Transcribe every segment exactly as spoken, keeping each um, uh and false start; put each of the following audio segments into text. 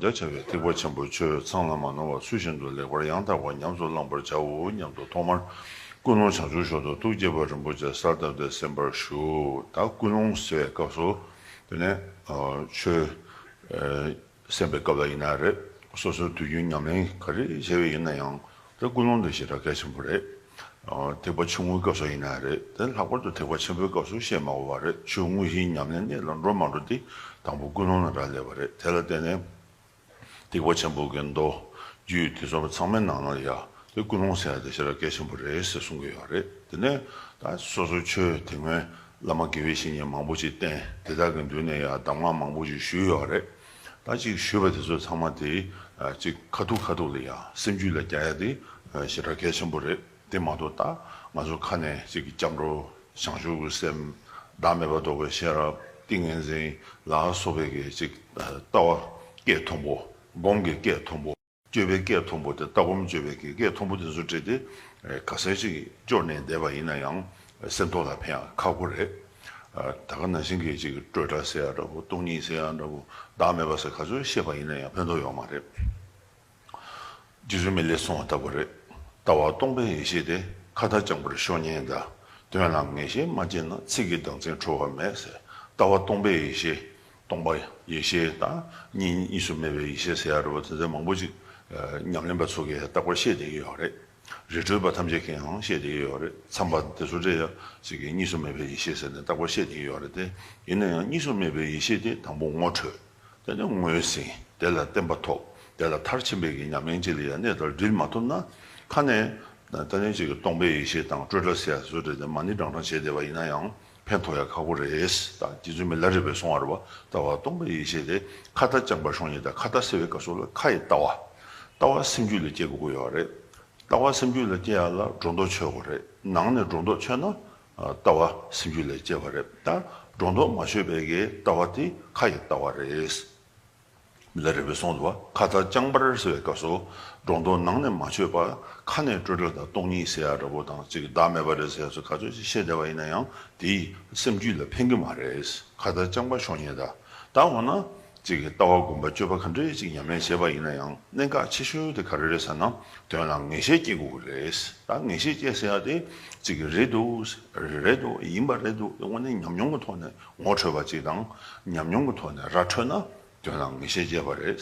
རྒྱ་ཆེ་བའི་ཐེག་པ་ཆེན་པོའི་ཆོས་ཚང་ལ་མ་ནོར་བ་ཚུལ་བཞིན་དུ་ལེགས་པར་ཡང་དག་པར་ཉམས་སུ་བླང་བར་བྱའོ་སྙམ་དུ་ཐོག་མར་ཀུན་སློང་བྱང་ཆུབ་མཆོག་ཏུ་ཐུགས་བསྐྱེད་པ་རིན་པོ་ཆེ་གསལ་བཏབ་སྟེ་གསན་པར་ཞུ། ད་ཀུན་སློང་ཟེར་བའི་སྐབས་སུ་དེ་ནས་ཆོས་གསན་པའི་སྐབས་ལ་ཡིན་ན་རེད། སོ་སོའི་དུས་རྒྱུན་ཉམས་ལེན་ག་རེ་བྱས་པ་ཡིན་ན་ཡང་། ད་ཀུན་སློང་དེ་ཞེ་དྲག་གལ་ཆེན་པོ་རེད། ཐེག་པ་ཆུང་ངུའི་སྐབས་སུ་ཡིན་ན་རེད། དེ་ལྷག་པར་དུ་ཐེག་པ་ཆེན་པོའི་སྐབས་སུ་བཤད་མ་དགོས་པ་རེད། ཆོས་དངོས་གཞིའི་ཉམས་ལེན་གནད་ལ་འགྲོ་མ་འགྲོ་དེ་དང་པོ་ཀུན་སློང་ལ་རག་ལས་པ་རེད། དེ་ལ་བརྟེན་ནས་ཐེག་པ་ཆེན་པོ་གི་མདོ་རྒྱུད་དེ་ཚོ་ཚང་མའི་ནང་ལ་ཡ་དེ་ཀུན་སློང་ཟེར་ཡ་དེ་ཞེ་དྲག་གལ་ཆེན་པོ་རེད་ཟེར་གསུང་གི་ཡོད་རེད། དེ་ནས་ད་སོ་སོ་ཆོས་དེ་སྔོན་བླ་མ་དགེ་བའི་བཤེས་གཉེན་མང་པོ་ཅིག་བསྟེན། དེ་དག་གི་མདུན་ནས་ཡ་གདམས་ངག་མང་པོ་ཅིག་ཞུས་ཡོད་རེད། ད་ཅིག་ཞུས་པ་དེ་ཚོ་ཚང་མ་དེ་ཅིག་ཁ་ཐུག་ཁ་ཐུག་ལ་ཡ་སེམས་རྒྱུད་ལ་རྒྱག་ཡ་དེ་ཞེ་དྲག་གལ་ཆེན་པོ་རེད། དེ་མ་གཏོགས་ད་ང་ཚོ་ཁ་ནས་ཅིག་སྐྱབས་འགྲོ་བྱང་ཆུབ་ཀྱི་སེམས། བདག་མེད་པ་རྟོགས་པའི་ཤེས་རབ། ཏིང་ངེ་འཛིན་ལ་སོགས་པའི་གི་ཅིག་ལྟ་བ་སྐད་མཐོན་པོ། སྒོམ་གྱི་སྐད་མཐོན་པོ། སྤྱོད་པའི་སྐད་མཐོན་པོ་དེ། ལྟ་སྒོམ་སྤྱོད་པའི་གི་སྐད་མཐོན་པོ་དེ་ཚོ་བྲིས་ཏེ་ག་ཚད་ཅིག་སྐྱོར་ནས་བསྡད་པ་ཡིན་ན་ཡང་སེམས་ཐོག་ལ་ཕན་ཡ་ཁག་པོ་རེད། ད་ག་ནང་བཞིན་གྱི་ཅིག་སྤྲོས་བྲལ་ཟེར་ཡ་འདྲ་བོ། སྟོང་ཉིད་ཟེར་ཡ་འདྲ་བོ། བདག་མེད་པ་ཟེར་ག་ཚོད་བཤད་པ་ཡིན་ན་ཡང་ཕན་ཐོགས་ཡོད་མ་རེད། རྗེ་བཙུན་མི་ལས་གསུངས་པ་ལྟ་བུ་རེད། ལྟ་བ་སྟོང་པའི་ཡེ་ཤེས་དེ། ཁ་ཏ་རྐྱང་པར་ཤོར་ཉེན་གདའ། དོན་ལ་ངེས་ཤེས་མ་སྐྱེས་ན། ཚིག་གི་གདངས་ཚད་འཕྲོ་བ་མེད་ཟེར། ལྟ་བ་སྟོང་པའི་ཡེ་ཤེས། སྟོང་པ་ཡེ་ཤེས་དང་གཉིས་གཉིས་སུ་མེད་པའི་ཡེ་ཤེས་ཟེར་ཡ་འདྲ་བོ་དེ་ཚོ་མང་པོ་ཅིག་ཉམས་ལེན་པ་ཚོ་གིས་རྟག་པར་བཤད་བསྡད་ཀྱི་ཡོད་རེད། རི་ཁྲོད་པ་ཐམས་ཅད་ཀྱིས་ཡང་བཤད་བསྡད་ཀྱི་ཡོད་རེད། མཚམས་པ་དེ་ཚོ་འདྲ་ཡ་ཅིག་གིས་གཉིས་སུ་མེད་པའི་ཡེ་ཤེས་ཟེར་ནས་རྟག་པར་བཤད་བསྡད་ཀྱི་ཡོད་རེད་དེ། ཡིན་ན་ཡང་གཉིས་སུ་མེད་པའི་ཡེ་ཤེས་དེ་དང་པོ་ངོ་འཕྲོད། དེ་ནས་ངོས་ཟིན། དེ་ལ་བརྟན་པ་ཐོབ། དེ་ལ་མཐར་ཕྱིན་པའི་གི་ཉམས་ལེན་ཅིག་ལ་ཡང་གནད་དུ་སྒྲིལ་མ་ཐུབ་ན། ཁ་ནས་ད་ནས་ཅིག་གི་སྟོང་པའི་ཡེ་ཤེས་དང་སྤྲོས་བྲལ་ཟེར་ཡ་བཟོ་འདྲ་དེ་མ་ཎི་བགྲང་བགྲང་བྱས་བསྡད་པ་ཡིན་ན་ཡང་ཕན་ཐོགས་ཡ་ཁག་པོ་རེད། ད་རྗེ་བཙུན་མི་ལ་རས་པས་གསུངས་པ་རེད་པ། ལྟ་བ་སྟོང་པའི་ཡེ་ཤེས་དེ། ཁ་ཏ་རྐྱང་པར་ཤོར་ཉེན་གདའ། ཁ་ཏ་ཟེར་བའི་སྐབས་སུ་ལ་ཁ་ཡི་ལྟ་བ། ལྟ་བ་སེམས་རྒྱུད་ལ་སྐྱེ་དགོས་ཀྱི་ཡོད་རེད། ལྟ་བ་སེམས་རྒྱུད་ལ་སྐྱེ་ཡ་ལ་སྒྲོ་འདོགས་ཆོད་དགོས་རེད། ནང་ནས་སྒྲོ་འདོགས་ཆོད་ན་ལྟ་བ་སེམས་རྒྱུད་ལ་སྐྱེ་བ་རེད། ད་སྒྲོ་འདོགས་མ་ཆོད་པའི་གི་ལྟ་བ་དེ་ཁ་ཡི་ལྟ་བ་རེད། མི་ལ་རས་པས་གསུངས་འདུག་པ། ཁ་ཏ་རྐྱང་པར་ཟེར་བའི་སྐབས་སུ་སྒྲོ་འདོགས་ནང་ནས་མ་ཆོད་པ། ཁ་ནས་སྤྲོས་བྲལ་དང་སྟོང་ཉིད་ཟེར་ཡ་འདྲ་བོ་དང་ཅིག་བདག་མེད་པ་རེད་ཟེར་ཡ་ཚོ་ག་ཚོད་ཅིག་བཤད་བསྡད་པ་ཡིན་ན་ཡང་དེས་སེམས་རྒྱུད་ལ་ཕན་གྱི་མ་རེད། ཁ་ཏ་རྐྱང་པར་ཤོར་ཉེན་གདའ། ད་འོ་ན་ཅིག་གི་ལྟ་བ་སྒོམ་པ་སྤྱོད་པ་ག་འདྲས་ཅིག་ཉམས་ལེན་བྱས་པ་ཡིན་ན་ཡང་གནད་འགག་ཆེ་ཤོས་དེ་ག་རེ་རེད་ཟེར་ན། དོན་ལ་ངེས་ཤེས་སྐྱེ་དགོས་ཀྱི་རེད། ད་ངེས་ཤེས་སྐྱེ་ཟེར་ཡ་དེ་ཅིག་གི་རེད་འདུག་རེད་འདུག་ཡིན་པ་རེད་འདུག་དངོས་གནས་ཉམས་མྱོང་གི་ཐོག་ནས་ངོ་འཕྲོད་པ་ཅིག་དང་། ཉམས་མྱོང་གི་ཐོག་ནས་ར་འཕྲོད་ན་དོན་ལ་ངེས་ཤེས་སྐྱེ་བ་རེད།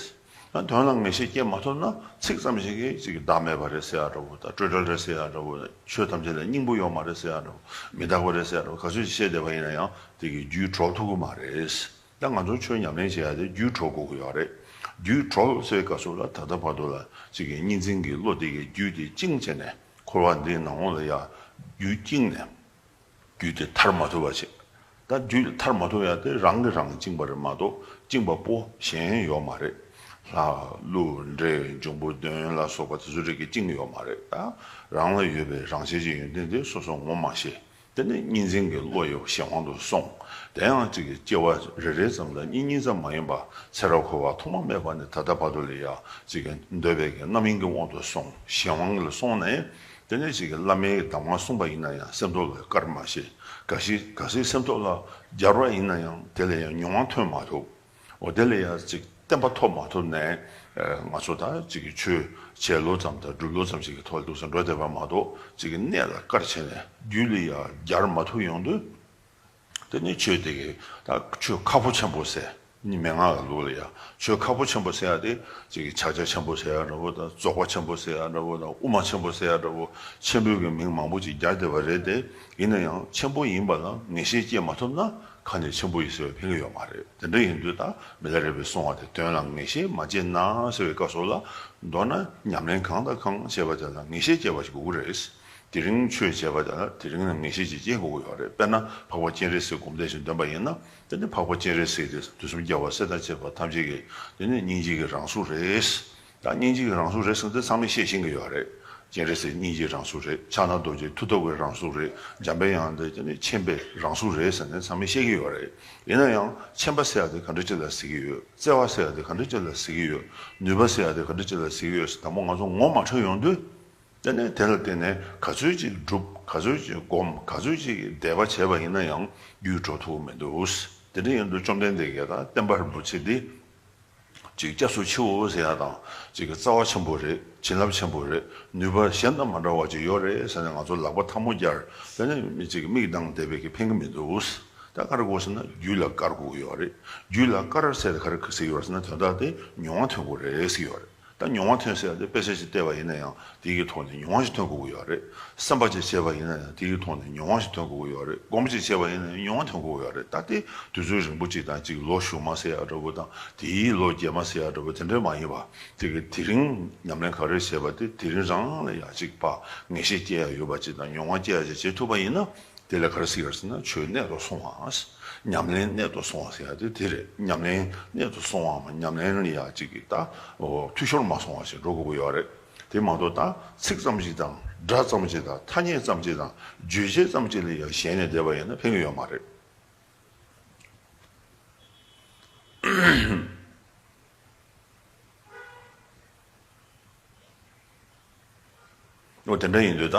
ད་དོན་ལ་ངེས་ཤེས་སྐྱེ་མ་ཐུབ་ན་ཚིག་ཙམ་ཞིག་གིས་ཅིག་གི་བདག་མེད་པ་རེད་ཟེར་ཡ་འདྲ་བོ་དང་། སྤྲོས་བྲལ་རེད་ཟེར་ཡ་འདྲ་བོ། ཆོས་ཐམས་ཅད་ལ་སྙིང་པོ་ཡོད་མ་རེད་ཟེར་ཡ་འདྲ་བོ། མི་རྟག་པ་རེད་ཟེར་ཡ་འདྲ་བོ་ག་ཚོད་ཅིག་བཤད་བསྡད་པ་ཡིན་ན་ཡང་དེ་གི་རྒྱུད་གྲོལ་ཐུབ་ཀྱི་མ་རེད། ད་ང་ཚོ་ཆོས་ཉམས་ལེན་བྱེད་ཡ་དེ་རྒྱུད་གྲོལ་དགོས་ཀྱི་ཡོད་རེད། རྒྱུད་གྲོལ་ཟེར་བའི་སྐབས་སུ་ལ་ད་ལྟ་བར་དུ་ལ་ཅིག་གི་གཉིས་འཛིན་གྱི་བློ་དེ་གི་རྒྱུད་དེ་བཅིངས་བྱས་ནས། འཁོར་བ་འདིའི་ནང་ལོགས་ལ་ཡ་རྒྱུད་བཅིངས་ནས། རྒྱུད་དེ་ཐར་མ་ཐུབ་པ་བྱེད། ད་རྒྱུད་ཐར་མ་ཐུབ་ཡ་དེ་རང་གིས་རང་བཅིངས་པ་རེད་མ་གཏོགས་བཅིངས་པ་པོ་གཞན་ཡོད་མ་རེད། ལྷ་ཀླུ་འདྲེ་འབྱུང་པོ་གདོན་ལ་སོགས་པ་དེ་ཚོ་རིགས་ཀྱིས་བཅིངས་ཡོད་མ་རེད། ད་རང་ལ་ཡོད་པའི་རང་ཆས་ཀྱི་ཡོན་ཏན་དེ་སོ་སོ་ངོ་མ་ཤེས། དེ་ནས་གཉིས་འཛིན་གྱི་བློ་ཡི་གཞན་དབང་དུ་སོང་། དེ་ཡང་གཅིག་གི་སྐྱེ་བ་རེ་རེ་ཙམ་ལ་གཉིས་གཉིས་ཙམ་མ་ཡིན་པ་ཚེ་རབས་འཁོར་བ་ཐོག་མ་མེད་པ་ནས་ད་ལྟ་བར་དུ་ལ་ཡ་གཅིག་གི་འདོད་པའི་གི་རྣམ་གཡེང་གི་དབང་དུ་སོང་། གཞན་དབང་ལ་སོང་ནས། དེ་ནས་ཅིག་གི་བླ་མའི་གདམས་ངག་གསུངས་པ་ཡིན་ན་ཡང་སེམས་ཐོག་ལ་བཀར་མ་ཤེས། གལ་སྲིད་གལ་སྲིད་སེམས་ཐོག་ལ་སྦྱར་བ་ཡིན་ན་ཡང་དེ་ལ་ཡང་མྱོང་བ་ཐོན་མ་ཐུབ། འོ་དེ་ལ་ཡང་ཅིག་བརྟན་པ་ཐོབ་མ་ཐུབ་ནས། ཨ་ང་ཚོ་ད་ཅིག་གི་ཆོས་བྱས་ལོ་ཙམ་དང་སྒྲུབ་ལོ་ཙམ་ཞིག་གི་ཐོག་ལ་འདུག་སེ་འགྲོ་བསྡད་པ་མ་གཏོགས། ཅིག་གི་གནད་ལ་བཀར་བྱས་ནས་རྒྱུད་ལ་ཡང་སྦྱར་མ་ཐུབ་ཡོང་དུས། དེ་ནི་ཆོས་དེ་གི་ད་ཆོས་ཁག་པོ་ཆེན་པོ་ཟེར། ནི་མན་ངག་གི་ལུགས་ལ་ཡ་ཆོས་ཁག་པོ་ཆེན་པོ་ཟེར་ཡ་དེ། ཅིག་གི་ཕྱག་རྒྱ་ཆེན་པོ་ཟེར་ཡ་འདྲ་བོ་དང་། རྫོགས་པ་ཆེན་པོ་ཟེར་ཡ་འདྲ་བོ་དང་། དབུ་མ་ཆེན་པོ་ཟེར་ཡ་འདྲ་བོ། ཆེན་པོའི་གི་མིང་མང་པོ་ཅིག་སྦྱར་བསྡད་པ་རེད་དེ། ཡིན་ན་ཡང་ཆེན་པོ་ཡིན་པ་ལ་ངེས་ཤེས་སྐྱེ་མ་ཐུབ་ན་ཁ་ནས་ཆེན་པོ་ཡིན་ཟེར་བའི་ཕན་གྱི་ཡོད་མ་རེད། དེ་འདྲ་ཡིན་དུས་ད་མི་ལ་རས་པས་གསུངས་པ་དེ། དོན་ལ་ངེས་ཤེས་མ་སྐྱེས་ན་ཟེར་བའི་སྐབས་སུ་ལ། མདོར་ན་ཉམས་ལེན་གང་དང་གང་བྱས་པ་དེ་ལ་ངེས་ཤེས་སྐྱེ་བ་ཞིག་དགོས་ཀྱི་རེད། དེ་རིང་ཆོས་བྱས་པ་དེ་ལ་དེ་རིང་ལ་ངེས་ཤེས་ཅིག་སྐྱེ་དགོས་ཀྱི་ཡོད་རེད། དཔེར་ན་འཕགས་པ་སྤྱན་རས་གཟིགས་སྒོམ་བཟླས་ཤིག་འདོན་པ་ཡིན་ན། དེ་ནི་འཕགས་པ་སྤྱན་རས་གཟིགས་དེ་དུས་གསུམ་རྒྱལ་བ་སྲས་དང་བཅས་པ་ཐམས་ཅད་ཀྱི་དེ་ནི་སྙིང་རྗེ་གི་རང་གཟུགས་རེད། ད་སྙིང་རྗེ་གི་རང་གཟུགས་རེད་ཟེར་ན་དེ་ཚང་མས་ཤེས་ཤེས་ཀྱི་ཡོད་རེད། སྤྱན་རས་གཟིགས་སྙིང་རྗེའི་རང་གཟུགས་རེད། ཕྱག་ན་རྡོ་རྗེ་མཐུ་སྟོབས་ཀྱི་རང་གཟུགས་རེད། འཇམ་པའི་དབྱངས་དེ་དེ་ནི་མཁྱེན་པའི་རང་གཟུགས་རེད་ཟེར་ནས་ཚང་མས་ཤེས་ཀྱི་ཡོད་རེད། ཡིན་ན་ཡང་མཁྱེན་པ་ཟེར་ཡ་དེ་ག་འདྲ་ཅིག་ལ་ཟེར་གྱི་ཡོད། བརྩེ་བ་ཟེར་ཡ་དེ་ག་འདྲ་ཅིག་ལ་ཟེར་གྱི་ཡོད། ནུས་པ་ཟེར་ཡ་དེ་ག་འདྲ་ཅིག་ལ་ཟེར་གྱི་ཡོད་ཟེར་དང་པོ་ང་ཚོ་ངོ་མ་འཕྲོད་ཡོང་དུས། དེ་ནས་དེ་ལ་བརྟེན་ནས་ག་ཚོད་ཅིག་སྒྲུབ། ག་ཚོད་ཅིག་སྒོམ། ག་ཚོད་ཅིག་དད་པ་བྱས་པ་ཡིན་ན་ཡང་རྒྱུད་འགྲོ་ཐུབ་མི་འདུག། དེ་འདྲ་ཡིན་དུས་བཅོམ་ལྡན་འདས་ཀྱིས་ད་བསྟན་པ་རིན་པོ་ཆེ་འདི་ ཅིག་སྐྱབས་སུ་མཆིའོ་ཟེར་ཡ་དང་། ཅིག་གི་རྩ་བ་ཆེན་པོ་རེད། བྱིན་རླབས་ཆེན་པོ་རེད། ནུས་པ་གཞན་དང་མ་འདྲ་བ་ཅིག་ཡོད་རེད་ཟེར་ནས་ང་ཚོ་ལག་པ་ཐལ་མོ་སྦྱར། དེ་ནས་མི་ཅིག་མིག་གདངས་བསྡད་པའི་གི་ཕན་གི་མི་འདུག་ད་ག་རེ་དགོས་ཟེར་ན་རྒྱུད་ལ་དཀར་དགོས་ཀྱི་ཡོད་རེད། རྒྱུད་ལ་དཀར་ཟེར་ག་རེ་ཟེར་གྱི་ཡོད་རེད་ཟེར་ན། དོན་དག་དེ་མྱོང་བ་ཐོན་དགོས་རེད་ཟེར་གྱི་ཡོད་རེད། ད་མྱོང་བ་ཐོན་ཟེར་ཡ་དེ་དཔེ་ཆ་ཞིག་བལྟས་པ་ཡིན་ན་ཡང་དེའི་གི་ཐོག་ནས་མྱོང་བ་ཞིག་ཐོན་དགོས་ཀྱི་ཡོད་རེད། བསམ་པ་ཅིག་བྱས་པ་ཡིན་ན་ཡང་དེའི་ཐོག་ནས་མྱོང་བ་ཞིག་ཐོན་དགོས་ཀྱི་ཡོད་རེད། སྒོམ་ཅིག་བྱས་པ་ཡིན་ན་ཡང་མྱོང་བ་ཐོན་དགོས་ཀྱི་ཡོད་རེད། ད་དེ་དུས་ཚོད་རིང་པོ་ཅིག་དང་ཅིག་ལོ་གཞུག་མ་ཟེར་ཡ་འདྲ་པོ་དང་དེའི་ལོ་རྗེས་མ་ཟེར་ཡ་འདྲ་པོ་དེ་འདྲ་མ་ཡིན་པ། དེ་གི་དེ་རིང་ཉམས་ལེན་ག་རེ་བྱས་པ་དེ་དེ་རིང་རང་ལ་ཡ་ཅིག་ཕར་ངེས་ཤེས་སྐྱེ་ཡ་ཡོད་པ་ཅིག་དང་མྱོང་བ་སྐྱེ་ཡ་ཅིག་བྱེད་ཐུབ་པ་ཡིན་ན། དེ་ལ་ག་རེ་ཟེར་གྱི་ཡོད་ཟེར་ན་ཆོས་གནད་དུ་སོང་བ། ཉམས་ལེན་གནད་དུ་སོང་བ་ཟེར་ཡ་དེ་དེ་རེད། ཉམས་ལེན་གནད་དུ་སོང་བའམ་ཉམས་ལེན་ལ་ཡ་གཅིག་གི་ད་འཐུས་ཤོར་མ་སོང་བ་ཞིག་འགྲོ་དགོས་ཀྱི་ཡོད་རེད། དེ་མ་གཏོགས་ད་ཚིག་ཙམ་ཞིག་དང་སྒྲ་ཙམ་ཞིག་དང་ཐ་སྙད་ཙམ་ཞིག་དང་རྗོད་བྱེད་ཙམ་ཞིག་ལ་ཡ་ཞེན་ནས་བསྡད་པ་ཡིན་ན་ཕན་གྱི་ཡོད་མ་རེད། འོ་དེ་འདྲ་ཡིན་དུས་ད་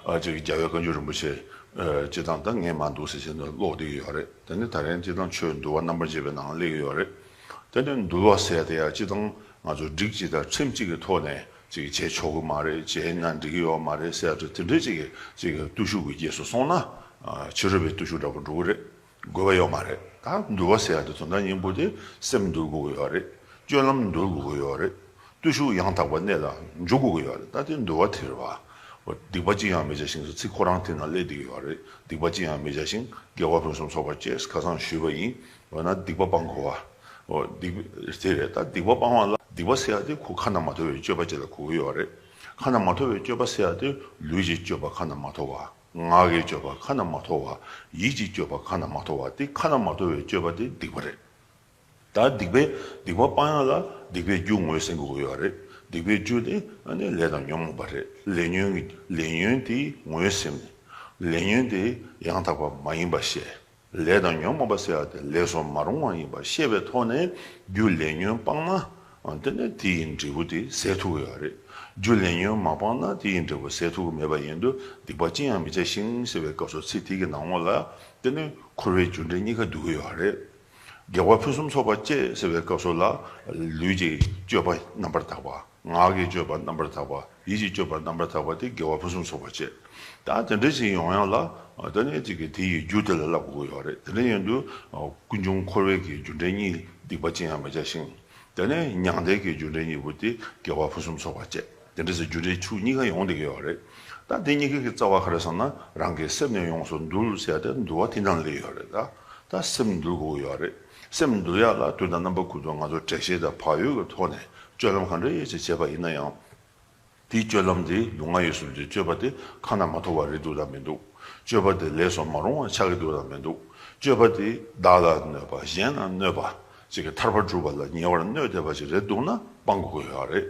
ཨ་ཅིག་རྒྱལ་བའི་བཀའ་འགྱུར་རིན་པོ་ཆེ་ཨ་སྤྱིར་བཏང་ད་ངས་མར་འདུག་ཟེར་བྱས་ནས་ཀློག་བསྡད་ཀྱི་ཡོད་རེད། དེ་ནས་ད་རེས་སྤྱིར་བཏང་ཆོས་འདུལ་བ་རྣམ་པར་འབྱེད་པའི་ནང་སླེབས་ཀྱི་ཡོད་རེད། དེ་ནས་འདུལ་བ་ཟེར་དེ་ཡང་སྤྱིར་བཏང་ང་ཚོ་སྒྲིག་གཅིག་དང་ཁྲིམས་གཅིག་གི་ཐོག་ནས་ཅིག་བྱས་ཆོག་གི་མ་རེད། བྱས་ན་འགྲིག་གི་ཡོད་མ་རེད་ཟེར་ཡ་དེ་འདྲའི་ཅིག་གི་ཅིག་གི་བརྟུལ་ཞུགས་ཀྱི་རྗེས་སུ་སོང་ན་ཨ་ཕྱི་རོལ་པའི་བརྟུལ་ཞུགས་འདྲ་པོ་འགྲོ་གི་རེད། དགོས་པ་ཡོད་མ་རེད། ད་འདུལ་བ་ཟེར་ཡ་དེ་དོན་དག་སྙིང་པོ་དེ་སེམས་འདུལ་དགོས་ཀྱི་ཡོད་རེད། སྤྱོད་ལམ་འདུལ་དགོས་ཀྱི་ཡོད་རེད། བརྟུལ་ཞུགས་ཡང་དག་པ་གནས་ལ་འཇུག་དགོས་ཀྱི་ཡོད་རེད། ད་དེ་འདུལ་བ་དེ་རེད་བ། འོ་སྡིག་པ་ཅི་ཡང་མི་བྱ་ཞིང་ཟེར་ཚིག་ཁོ་རང་དེ་ནང་སླེབས་བསྡད་ཀྱི་ཡོད་རེད། སྡིག་པ་ཅི་ཡང་མི་བྱ་ཞིང་དགེ་བ་ཕུན་སུམ་ཚོགས་པར་སྤྱད་ཁ་སང་ཞུས་པ་ཡིན། འོ་ན་སྡིག་པ་སྤང་དགོས་བ། འོ་སྡིག་དེ་རེད། ད་སྡིག་པ་སྤང་བ་ལ་སྡིག་པ་ཟེར་ཡ་དེ་ཁོ་ཁ་ན་མ་ཐོ་བའི་སྤྱོད་པ་ཅིག་ལ་གོ་གི་ཡོད་རེད། ཁ་ན་མ་ཐོ་བའི་སྤྱོད་པ་ཟེར་ཡ་དེ་ལུས་ཀྱི་སྤྱོད་པ་ཁ་ན་མ་ཐོ་བ། ངག་གི་སྤྱོད་པ་ཁ་ན་མ་ཐོ་བ། ཡིད་ཀྱི་སྤྱོད་པ་ཁ་ན་མ་ཐོ་བ། དེ་ཁ་ན་མ་ཐོ་བའི་སྤྱོད་པ་དེ་སྡིག་པ་རེད། ད་སྡིག་པའི་སྡིག་པ་སྤང་ཡག་ལ་སྡིག་པའི་རྒྱུ་ངོས་ཟིན་དགོས་ཀྱི་ཡོད་རེད། སྡིག་པའི་རྒྱུ་དེ་ཨ་ནི་ལས་དང་ཉོན་མོངས་པ་རེད། ལས་ཉོན་གྱི་ལས་ཉོན་དེ་ངོས་ཟིན། ལས་ཉོན་དེ་ཡང་དག་པ་མ་ཡིན་པ་ཤེས། ལས་དང་ཉོན་མོངས་པ་ཟེར་ཡག་དེ་ལས་སུ་མ་རུང་བ་ཡིན་པ་ཤེས་པའི་ཐོག་ནས་རྒྱུ་ལས་ཉོན་སྤངས་ན་དེ་ནས་དེ་ཡི་འབྲས་བུ་དེ་ཟད་ཐུབ་ཀྱི་ཡོད་རེད། རྒྱུ་ལས་ཉོན་མ་སྤངས་ན་དེ་ཡི་འབྲས་བུ་ཟད་ཐུབ་ཀྱི་མེད་པ་ཡིན་དུས་སྡིག་པ་ཅི་ཡང་མི་བྱ་ཞིང་ཟེར་བའི་སྐབས་སུ་ཚིག་དེ་གི་ནང་ལོགས་ལ་དེ་ནས་འཁོར་བའི་རྒྱུ་འབྲས་གཉིས་ཀ་འདུ་གི་ཡོད་རེད། དགེ་བ་ཕུན་སུམ་ཚོགས་པར་སྤྱད་ཟེར་བའི་སྐབས་སུ་ལ་ལུས་ཀྱི་སྤྱོད་པ་རྣམ་པར་དག་པ། ངག་གི་སྤྱོད་པ་རྣམ་པར་དག་པ། ཡིད་ཀྱི་སྤྱོད་པ་རྣམ་པར་དག་པ་དེ་དགེ་བ་ཕུན་སུམ་ཚོགས་པར་སྤྱད། ད་དེ་འདྲ་ཞིག་ཡོང་ཡག་ལ་ད་ནི་ཅིག་གི་དེ་ཡི་རྒྱུ་དེ་ལ་བསླབ་དགོས་ཀྱི་ཡོད་རེད། དེ་འདྲ་ཡིན་དུས་ཀུན་འབྱུང་འཁོར་བའི་གི་རྒྱུ་འབྲས་གཉིས་སྡིག་པ་ཅི་ཡང་མི་བྱ་ཞིང་། དེ་ནས་མྱང་འདས་ཀྱི་རྒྱུ་འབྲས་གཉིས་པོ་དེ་དགེ་བ་ཕུན་སུམ་ཚོགས་པར་སྤྱད། དེ་འདྲ་ཟེར་རྒྱུ་འབྲས་ཕྱོགས་གཉིས་ཀ་ཡོང་བསྡད་ཀྱི་ཡོད་རེད། ད་དེ་གཉིས་ཀའི་རྩ་བ་ག་རེ་ཟེར་ན་རང་གི་སེམས་ནི་ཡོངས་སུ་འདུལ་ཟེར་ཡ་དེ་འདུལ་བ་དེ་ནང་སླེབས་ཡོད་རེད། ད་ད་སེམས་འདུལ་དགོས་ཀྱི་ཡོད་རེད། སེམས་འདུལ་ཡག་ལ་དུས་དང་རྣམ་པ་ཀུན་ཏུ་ང་ཚོ་དྲན་ཤེས་དང་བག་ཡོད་ཀྱི་ཐོག་ནས་སྤྱོད་ལམ་ག་འདྲ་ཅིག་བྱས་པ་ཡིན་ན་ཡང་། དེའི་སྤྱོད་ལམ་དེ་ལུས་ངག་ཡིད་གསུམ་གྱི་སྤྱོད་པ་དེ་ཁ་ན་མ་ཐོ་བ་རེད་འདུག་དང་མི་འདུག་སྤྱོད་པ་དེ་ལས་སུ་མ་རུང་བ་ཆགས་ཀྱི་འདུག་དང་མི་འདུག་སྤྱོད་པ་དེ་བདག་ལ་གནོད་པ་གཞན་ལ་གནོད་པ། ཅིག་གི་ཐར་པ་སྒྲུབ་པ་ལ་ཉེ་བར་གནོད་བསྡད་པ་ཅིག་རེད་འདུག་ན་སྤང་དགོས་ཀྱི་ཡོད་རེད།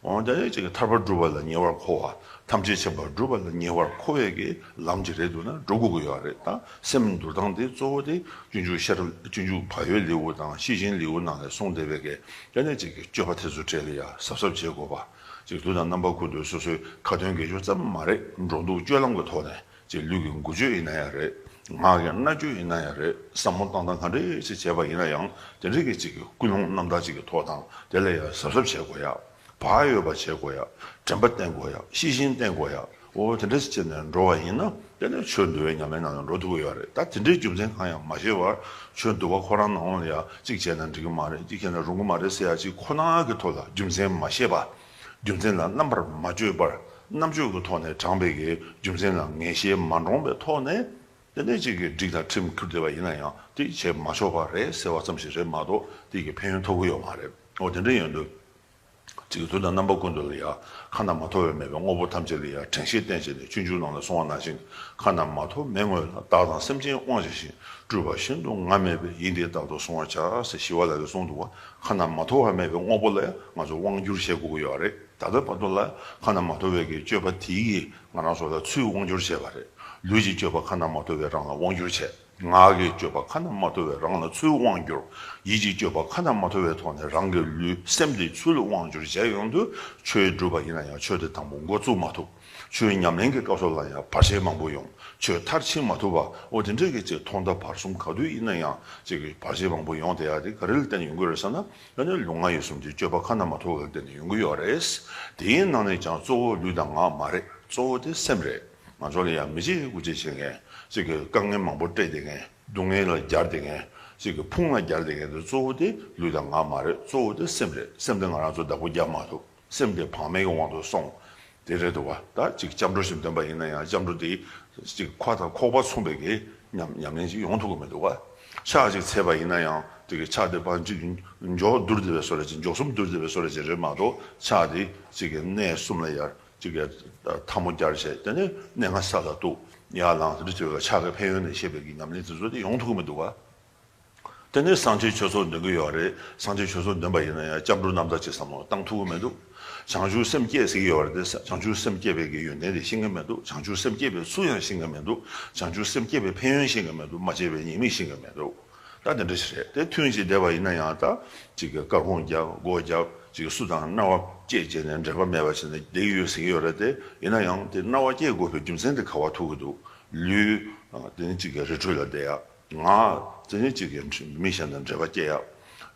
འོན་ཀྱང་ཅིག་གི་ཐར་པ་སྒྲུབ་པ་ལ་ཉེ་བར་མཁོ་བ། ཐམས་ཅད་མཁྱེན་པ་སྒྲུབ་པ་ལ་ཉེ་བར་མཁོ་བའི་གི་ལམ་ཅིག་རེད་འདུག་ན་འགྲོ་དགོས་ཀྱི་ཡོད་རེད། ད་སེམས་འདུལ་སྟངས་དེ་གཙོ་བོ་དེ་སྤྱོད་འཇུག་ཤེས་རབ་སྤྱོད་འཇུག་བག་ཡོད་ལེའུ་དང་ཤེས་བཞིན་ལེའུ་ནང་ལ་གསུངས་བསྡད་པའི་གི་དེ་ནས་ཅིག་གི་སྤྱོད་པ་དེ་ཚོ་གྲས་ལ་ཡ་གཟབ་གཟབ་བྱེད་དགོས་པ། ཅིག་དུས་དང་རྣམ་པ་ཀུན་ཏུ་སོ་སོའི་ཁ་ཏོན་དགེ་སྦྱོར་ཙམ་མ་རེད། འགྲོ་འདུག་སྤྱོད་ལམ་གྱི་ཐོག་ནས། ཅིག་ལུས་ཀྱི་འགུལ་སྐྱོད་ཡིན་ན་ཡང་རེད། ངག་གི་སྨྲ་བརྗོད་ཡིན་ན་ཡང་རེད། བསམ་བློ་བཏང་སྟངས་ག་འདྲ་ཞིག་བྱས་པ་ཡིན་ན་ཡང་དེ་འདྲ་གི་ཅིག་གི་ཀུན་སློང་རྣམ་དག་ཅིག་གི་ཐོག་དང་དེ་ལ་ཡང་གཟབ་གཟབ་བྱེད་དགོས་ཡ། བག་ཡོད་པ་བྱེད་དགོས་ཡ། དྲན་པ་བསྟེན་དགོས་ཡ། ཤེས་བཞིན་བསྟེན་དགོས་ཡ། འོ་དེ་འདྲ་ཞིག་བྱས་ནས་འགྲོ་བ་ཡིན་ན་དེ་ནས་ཆོས་འདུལ་བའི་ཉམས་ལེན་ནང་ལ་འགྲོ་ཐུབ་ཀྱི་ཡོད་རེད། ད་དེ་འདྲའི་རྒྱུ་མཚན་གང་ཡང་མ་ཤེས་པར་ཆོས་འདུལ་བ་ཁོ་རང་ནང་ལ་ཡ་གཅིག་བྱས་ན་འགྲིག་གི་མ་རེད། གཅིག་བྱས་ན་རུང་གི་མ་རེད་ཟེར་ཡ་ཅིག་ཁོ་ན་གི་ཐོག་ལ་རྒྱུ་མཚན་མ་ཤེས་པ། རྒྱུ་མཚན་ལ་རྣམ་པར་མ་དཔྱོད་པར་རྣམ་དཔྱོད་ཀྱི་ཐོག་ནས་དྲངས་པའི་གི་རྒྱུ་མཚན་ལ་ངེས་ཤེས་མ་འདྲོངས་པའི་ཐོག་ནས་དེ་ནས་ཅིག་གི་སྒྲིག་དང་ཁྲིམས་འཁུར་བསྡད་པ་ཡིན་ན་ཡང་དེ་བྱེད་མ་ཆོག་པ་རེད་ཟེར་བ་ཙམ་ཞིག་རེད་མ་གཏོགས་དེ་གི་ཕན་ཡོན་ཐོབ་ཀྱི་ཡོད་མ་རེད། འོ་དེ་འདྲ་ཡིན་དུས་ཅིག་དུས་དང་རྣམ་པ་ཀུན་ཏུ་ལ་ཡ་ཁ་ན་མ་ཐོ་བས་མེད་པའི་དངོས་པོ་ཐམས་ཅད་ལ་ཡ་དྲན་ཤེས་བསྟེན་བྱས་ནས་སྤྱོད་འཇུག་ནང་ལ་གསུངས་པ་ནང་བཞིན་ཁ་ན་མ་ཐོ་མེད་དངོས་ལ་བདག་དང་སེམས་ཅན་དབང་བྱས་ཤིང་། སྤྲུལ་པ་ཤིན་ཏུ་ང་མེད་པས་ཡིན་ཏེ་རྟག་ཏུ་གཟུང་བར་བྱ་ཟེར་ཞི་བ་ལྷ་གིས་གསུངས་འདུག་བ། ཁ་ན་མ་ཐོ་བ་མེད་པའི་དངོས་པོ་ལ་ཡང་ང་ཚོ་དབང་བསྒྱུར་བྱེད་དགོས་ཀྱི་ཡོད་རེད། ད་ལྟ་བར་དུ་ལ་ཁ་ན་མ་ཐོ་བའི་གི་སྤྱོད་པ་དེ་ཡིས་ང་རང་ཚོ་ལ་ཚུར་དབང་བསྒྱུར་བྱས་པ་རེད། ལུས་ཀྱི་སྤྱོད་པ་ཁ་ན་མ་ཐོ་བས་རང་ལ་དབང་བསྒྱུར་བྱས། ངག་གི་སྤྱོད་པ་ཁ་ན་མ་ཐོ་བས་རང་ལ་ཚུར་དབང་བསྒྱུར། ཡིད་ཀྱི་སྤྱོད་པ་ཁ་ན་མ་ཐོ་བའི་ཐོག་ནས་རང་གི་ལུས་སེམས་དེ་ཚུར་དབང་བསྒྱུར་བྱས་ཡོང་དུས་ཆོས་སྒྲུབ་པ་ཡིན་ན་ཡང་ཆོས་དེ་དང་པོ་འགོ་བཙུགས་མ་ཐུབ། ཆོས་ཉམས་ལེན་གྱི་སྐབས་སུ་ལ་ཡང་བར་ཆད་མང་པོ་ཡོང་། ཆོས་མཐར་ཕྱིན་མ་ཐུབ་པ། འོ་དེ་འདྲའི་གི་ཅིག་ཐོག་མཐའ་བར་གསུམ་ག་དུས་ཡིན་ན་ཡང་ཅིག་གི་བར་ཆད་མང་པོ་ཡོང་བསྡད་ཡ་དེ་ག་རེ་ལ་བརྟེན་ནས་ཡོང་གི་རེད་ཟེར་ན། ཨ་ནི་ལུས་ངག་ཡིད་གསུམ་གྱི་སྤྱོད་པ་ཁ་ན་མ་ཐོ་བ་ལ་བརྟེན་ནས་ཡོང་གི་ཡོད་རེད། དེའི་ནང་ནས་ཀྱང་གཙོ་བོ་ལུས་དང་ངག་མ་རེད། གཙོ་བོ་དེ་སེམས་རེད། ང་ཚོ་ལ་ཡང་མི་བྱེད་དགུ་བྱེད་བྱེད་མཁན། ཅིག་གི་དཀའ་ངལ་མང་པོ་སྤྲད་བསྡད་མཁན། སྡུག་བསྔལ་ལ་སྦྱར་བསྡད་མཁན། ཅིག་གི་ཕུང་ལ་སྦྱར་བསྡད་མཁན་དེ་གཙོ་བོ་དེ་ལུས་དང་ངག་མ་རེད། གཙོ་བོ་དེ་སེམས་རེད། སེམས་དེ་ང་རང་ཚོ་བདག་པོ་རྒྱབ་མ་ཐུབ། སེམས་དེ་བག་མེད་ཀྱི་དབང་དུ་སོང་། དེ་རེད་འདུག་བ། ད་ཅིག་སྐྱབས་འགྲོ་ཞིག་འདོན་པ་ཡིན་ན་ཡང་སྐྱབས་འགྲོ་དེ་ཅིག་ཁ་དང་ཁོག་པ་མཚུངས་པའི་གི་ཉམས་ཉམས་ལེན་ཞིག་ཡོང་ཐུབ་ཀྱི་མི་འདུག་བ། ཕྱག་ཅིག་འཚལ་བ་ཡིན་ན་ཡང་དེ་གི་ཕྱག་དེ་ཕར་ཅིག་མགྱོགས་བསྡུར་བསྡད་པའི་བཟོ་འདྲ་ཅིག་མགྱོགས་སུ་བསྡུར་བསྡད་པའི་བཟོ་འདྲ་ཅིག་རེད་མ་གཏོགས། ཕྱག་དེ་ཅིག་གི་གནས་གསུམ་ལ་ཡར་ཅིག་གི་ཐལ་མོ་སྦྱར་བྱས། དེ་ནས་སྙིང་ག་ས་ལ་གཏུག། ཡར་ལངས། དེ་འདྲ་བྱས་པའི་ཕྱག་གི་ཕན་ཡོན་ནས་བཤད་པའི་གི་ཉམས་ལེན་དེ་ཚོ་དེ་ཡོང་ཐུབ་ཀྱི་མི་འདུག་བ། དེ་ནས་སངས་རྒྱས་ཆོས་ཚོགས་འདོན་གྱི་ཡོད་རེད། སངས་རྒྱས་ཆོས་ཚོགས་འདོན་པ་ཡིན་ན་ཡང་སྐྱབས་འགྲོ་རྣམ་དག་ཅིག་བསམ་བློ་བཏང་ཐུབ་ཀྱི་མི་འདུག། བྱང་ཆུབ་སེམས་བསྐྱེད་ཟེར་གྱི་ཡོད་རེད་དེ། བྱང་ཆུབ་སེམས་བསྐྱེད་པའི་གི་ཡོན་ཏན་དེ་ཤེས་ཀྱི་མི་འདུག། བྱང་ཆུབ་སེམས་བསྐྱེད་པའི་ཚུལ་ཡང་ཤེས་ཀྱི་མི་འདུག། བྱང་ཆུབ་སེམས་བསྐྱེད་པའི་ཕན་ཡོན་ཤེས་ཀྱི་མི་འདུག། མ་བྱས་པའི་ཉེས་དམིགས་ཤེས་ཀྱི་མི་འདུག། ད་དེ་འདྲ་ཞིག་རེད་དེ། ཐུན་ཞིག་བསྡད་པ་ཡིན་ན་ཡང་ད་ཅིག་གི་སྐར་ཁུང་རྒྱབ། སྒོ་རྒྱབ། ཅིག་གི་སུ་དང་སྣང་བ་བཅད་བྱས་ནས་འབྲེལ་བ་མེད་པ་བྱས་ནས་བསྡད་ཀྱི་ཡོད་ཟེར་གྱི་ཡོད་རེད་དེ། ཡིན་ན་ཡང་དེ་སྣང་བ་བཅད་དགོས་པའི་རྒྱུ་མཚན་དེ་ག་བ་ཐུག་གི་འདུག། ལུས། དེ་ནི་ཅིག་གི་རི་ཁྲོད་ལ་བསྡད་ཡ། ང་། དེ་ནི་ཅིག་གི་མི་གཞན་དང་འབྲེལ་བ་སྐྱེ་ཡ།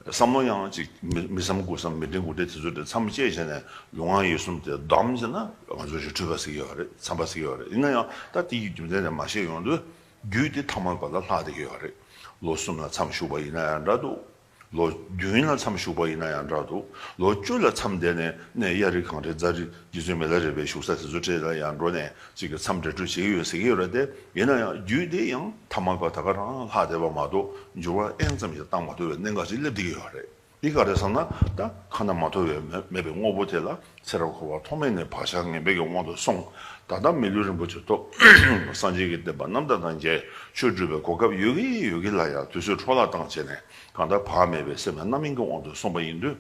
བསམ་བློ་ཡང་ཅིག་མི་མི་བསམ་དགུ་བསམ་མི་དྲན་དགུ་དྲན་དེ་ཚོ་དེ་མཚམས་བཅད་བྱས་ནས་ལུས་ངག་ཡིད་གསུམ་དེ་བསྡམས་བྱས་ན་ང་ཚོ་རི་ཁྲོད་པ་ཟེར་གྱི་ཡོད་རེད། མཚམས་པ་ཟེར་གྱི་ཡོད་རེད། ཡིན་ན་ཡང་ད་དེ་ཡི་རྒྱུ་མཚན་དེ་མ་ཤེས་ཡོང་དུས་རྒྱུད་དེ་ཐ་མལ་པ་ལ་ལྷག་བསྡད་ཀྱི་ཡོད་རེད། ལོ་གསུམ་ལ་མཚམས་བཞུགས་པ་ཡིན་ན་ཡང་འདྲ་འདུག། ལོ་བདུན་ལ་མཚམས་བཞུགས་པ་ཡིན་ན་ཡང་འདྲ་འདུག། ལོ་བཅུ་ལ་མཚམས་བསྡད་ནས་གནས་གཡའ་རི་གངས་རི་རྫ་རི་རྗེ་བཙུན་མི་ལ་རས་པའི་བཞུགས་ས་དེ་ཚོ་འཕྲད་ལ་ཡང་འགྲོ་ནས་ཅིག་གི་མཚམས་བྲལ་གྲོལ་བྱེད་ཀྱི་ཡོད་ཟེར་གྱི་ཡོད་རེད་དེ། ཡིན་ན་ཡང་རྒྱུད་དེ་ཡང་ཐ་མལ་པ་ད་ག་རང་ལྷག་བསྡད་པ་མ་གཏོགས་འགྱུར་བ་ཨེན་ཙམ་ཞིག་བཏང་མ་ཐུབ་པའི་གནད་འགག་ཅིག་སླེབས་བསྡད་ཀྱི་ཡོད་རེད། འདི་ག་རེ་ཟེར་ན། ད་ཁ་ན་མ་ཐོ་བའི་མེད་མེད་པའི་དངོས་པོ་དེ་ལ་ཚེ་རབས་འཁོར་བ་ཐོག་མེད་ནས་བག་ཆགས་ངན་པའི་གི་དབང་དུ་སོང་། ད་ལྟ་མི་ལུས་རིན་པོ་ཆེ་ཐོབ། སངས་རྒྱས་ཀྱི་བསྟན་པ་རྣམ་དག་དང་མཇལ། ཆོས་སྒྲུབ་པའི་གོ་སྐབས་ཡོད་ཀྱི་ཡོད་ཀྱི་ལ་ཡང་དུས་ཚོད་འཕྲོ་བརླག་བཏང་བྱས་ནས་གང་ལྟར་བག་མེད་པའི་སེམས་ལ་རྣམ་སྨིན་གྱི་དབང་དུ་སོང་བ་ཡིན་དུས།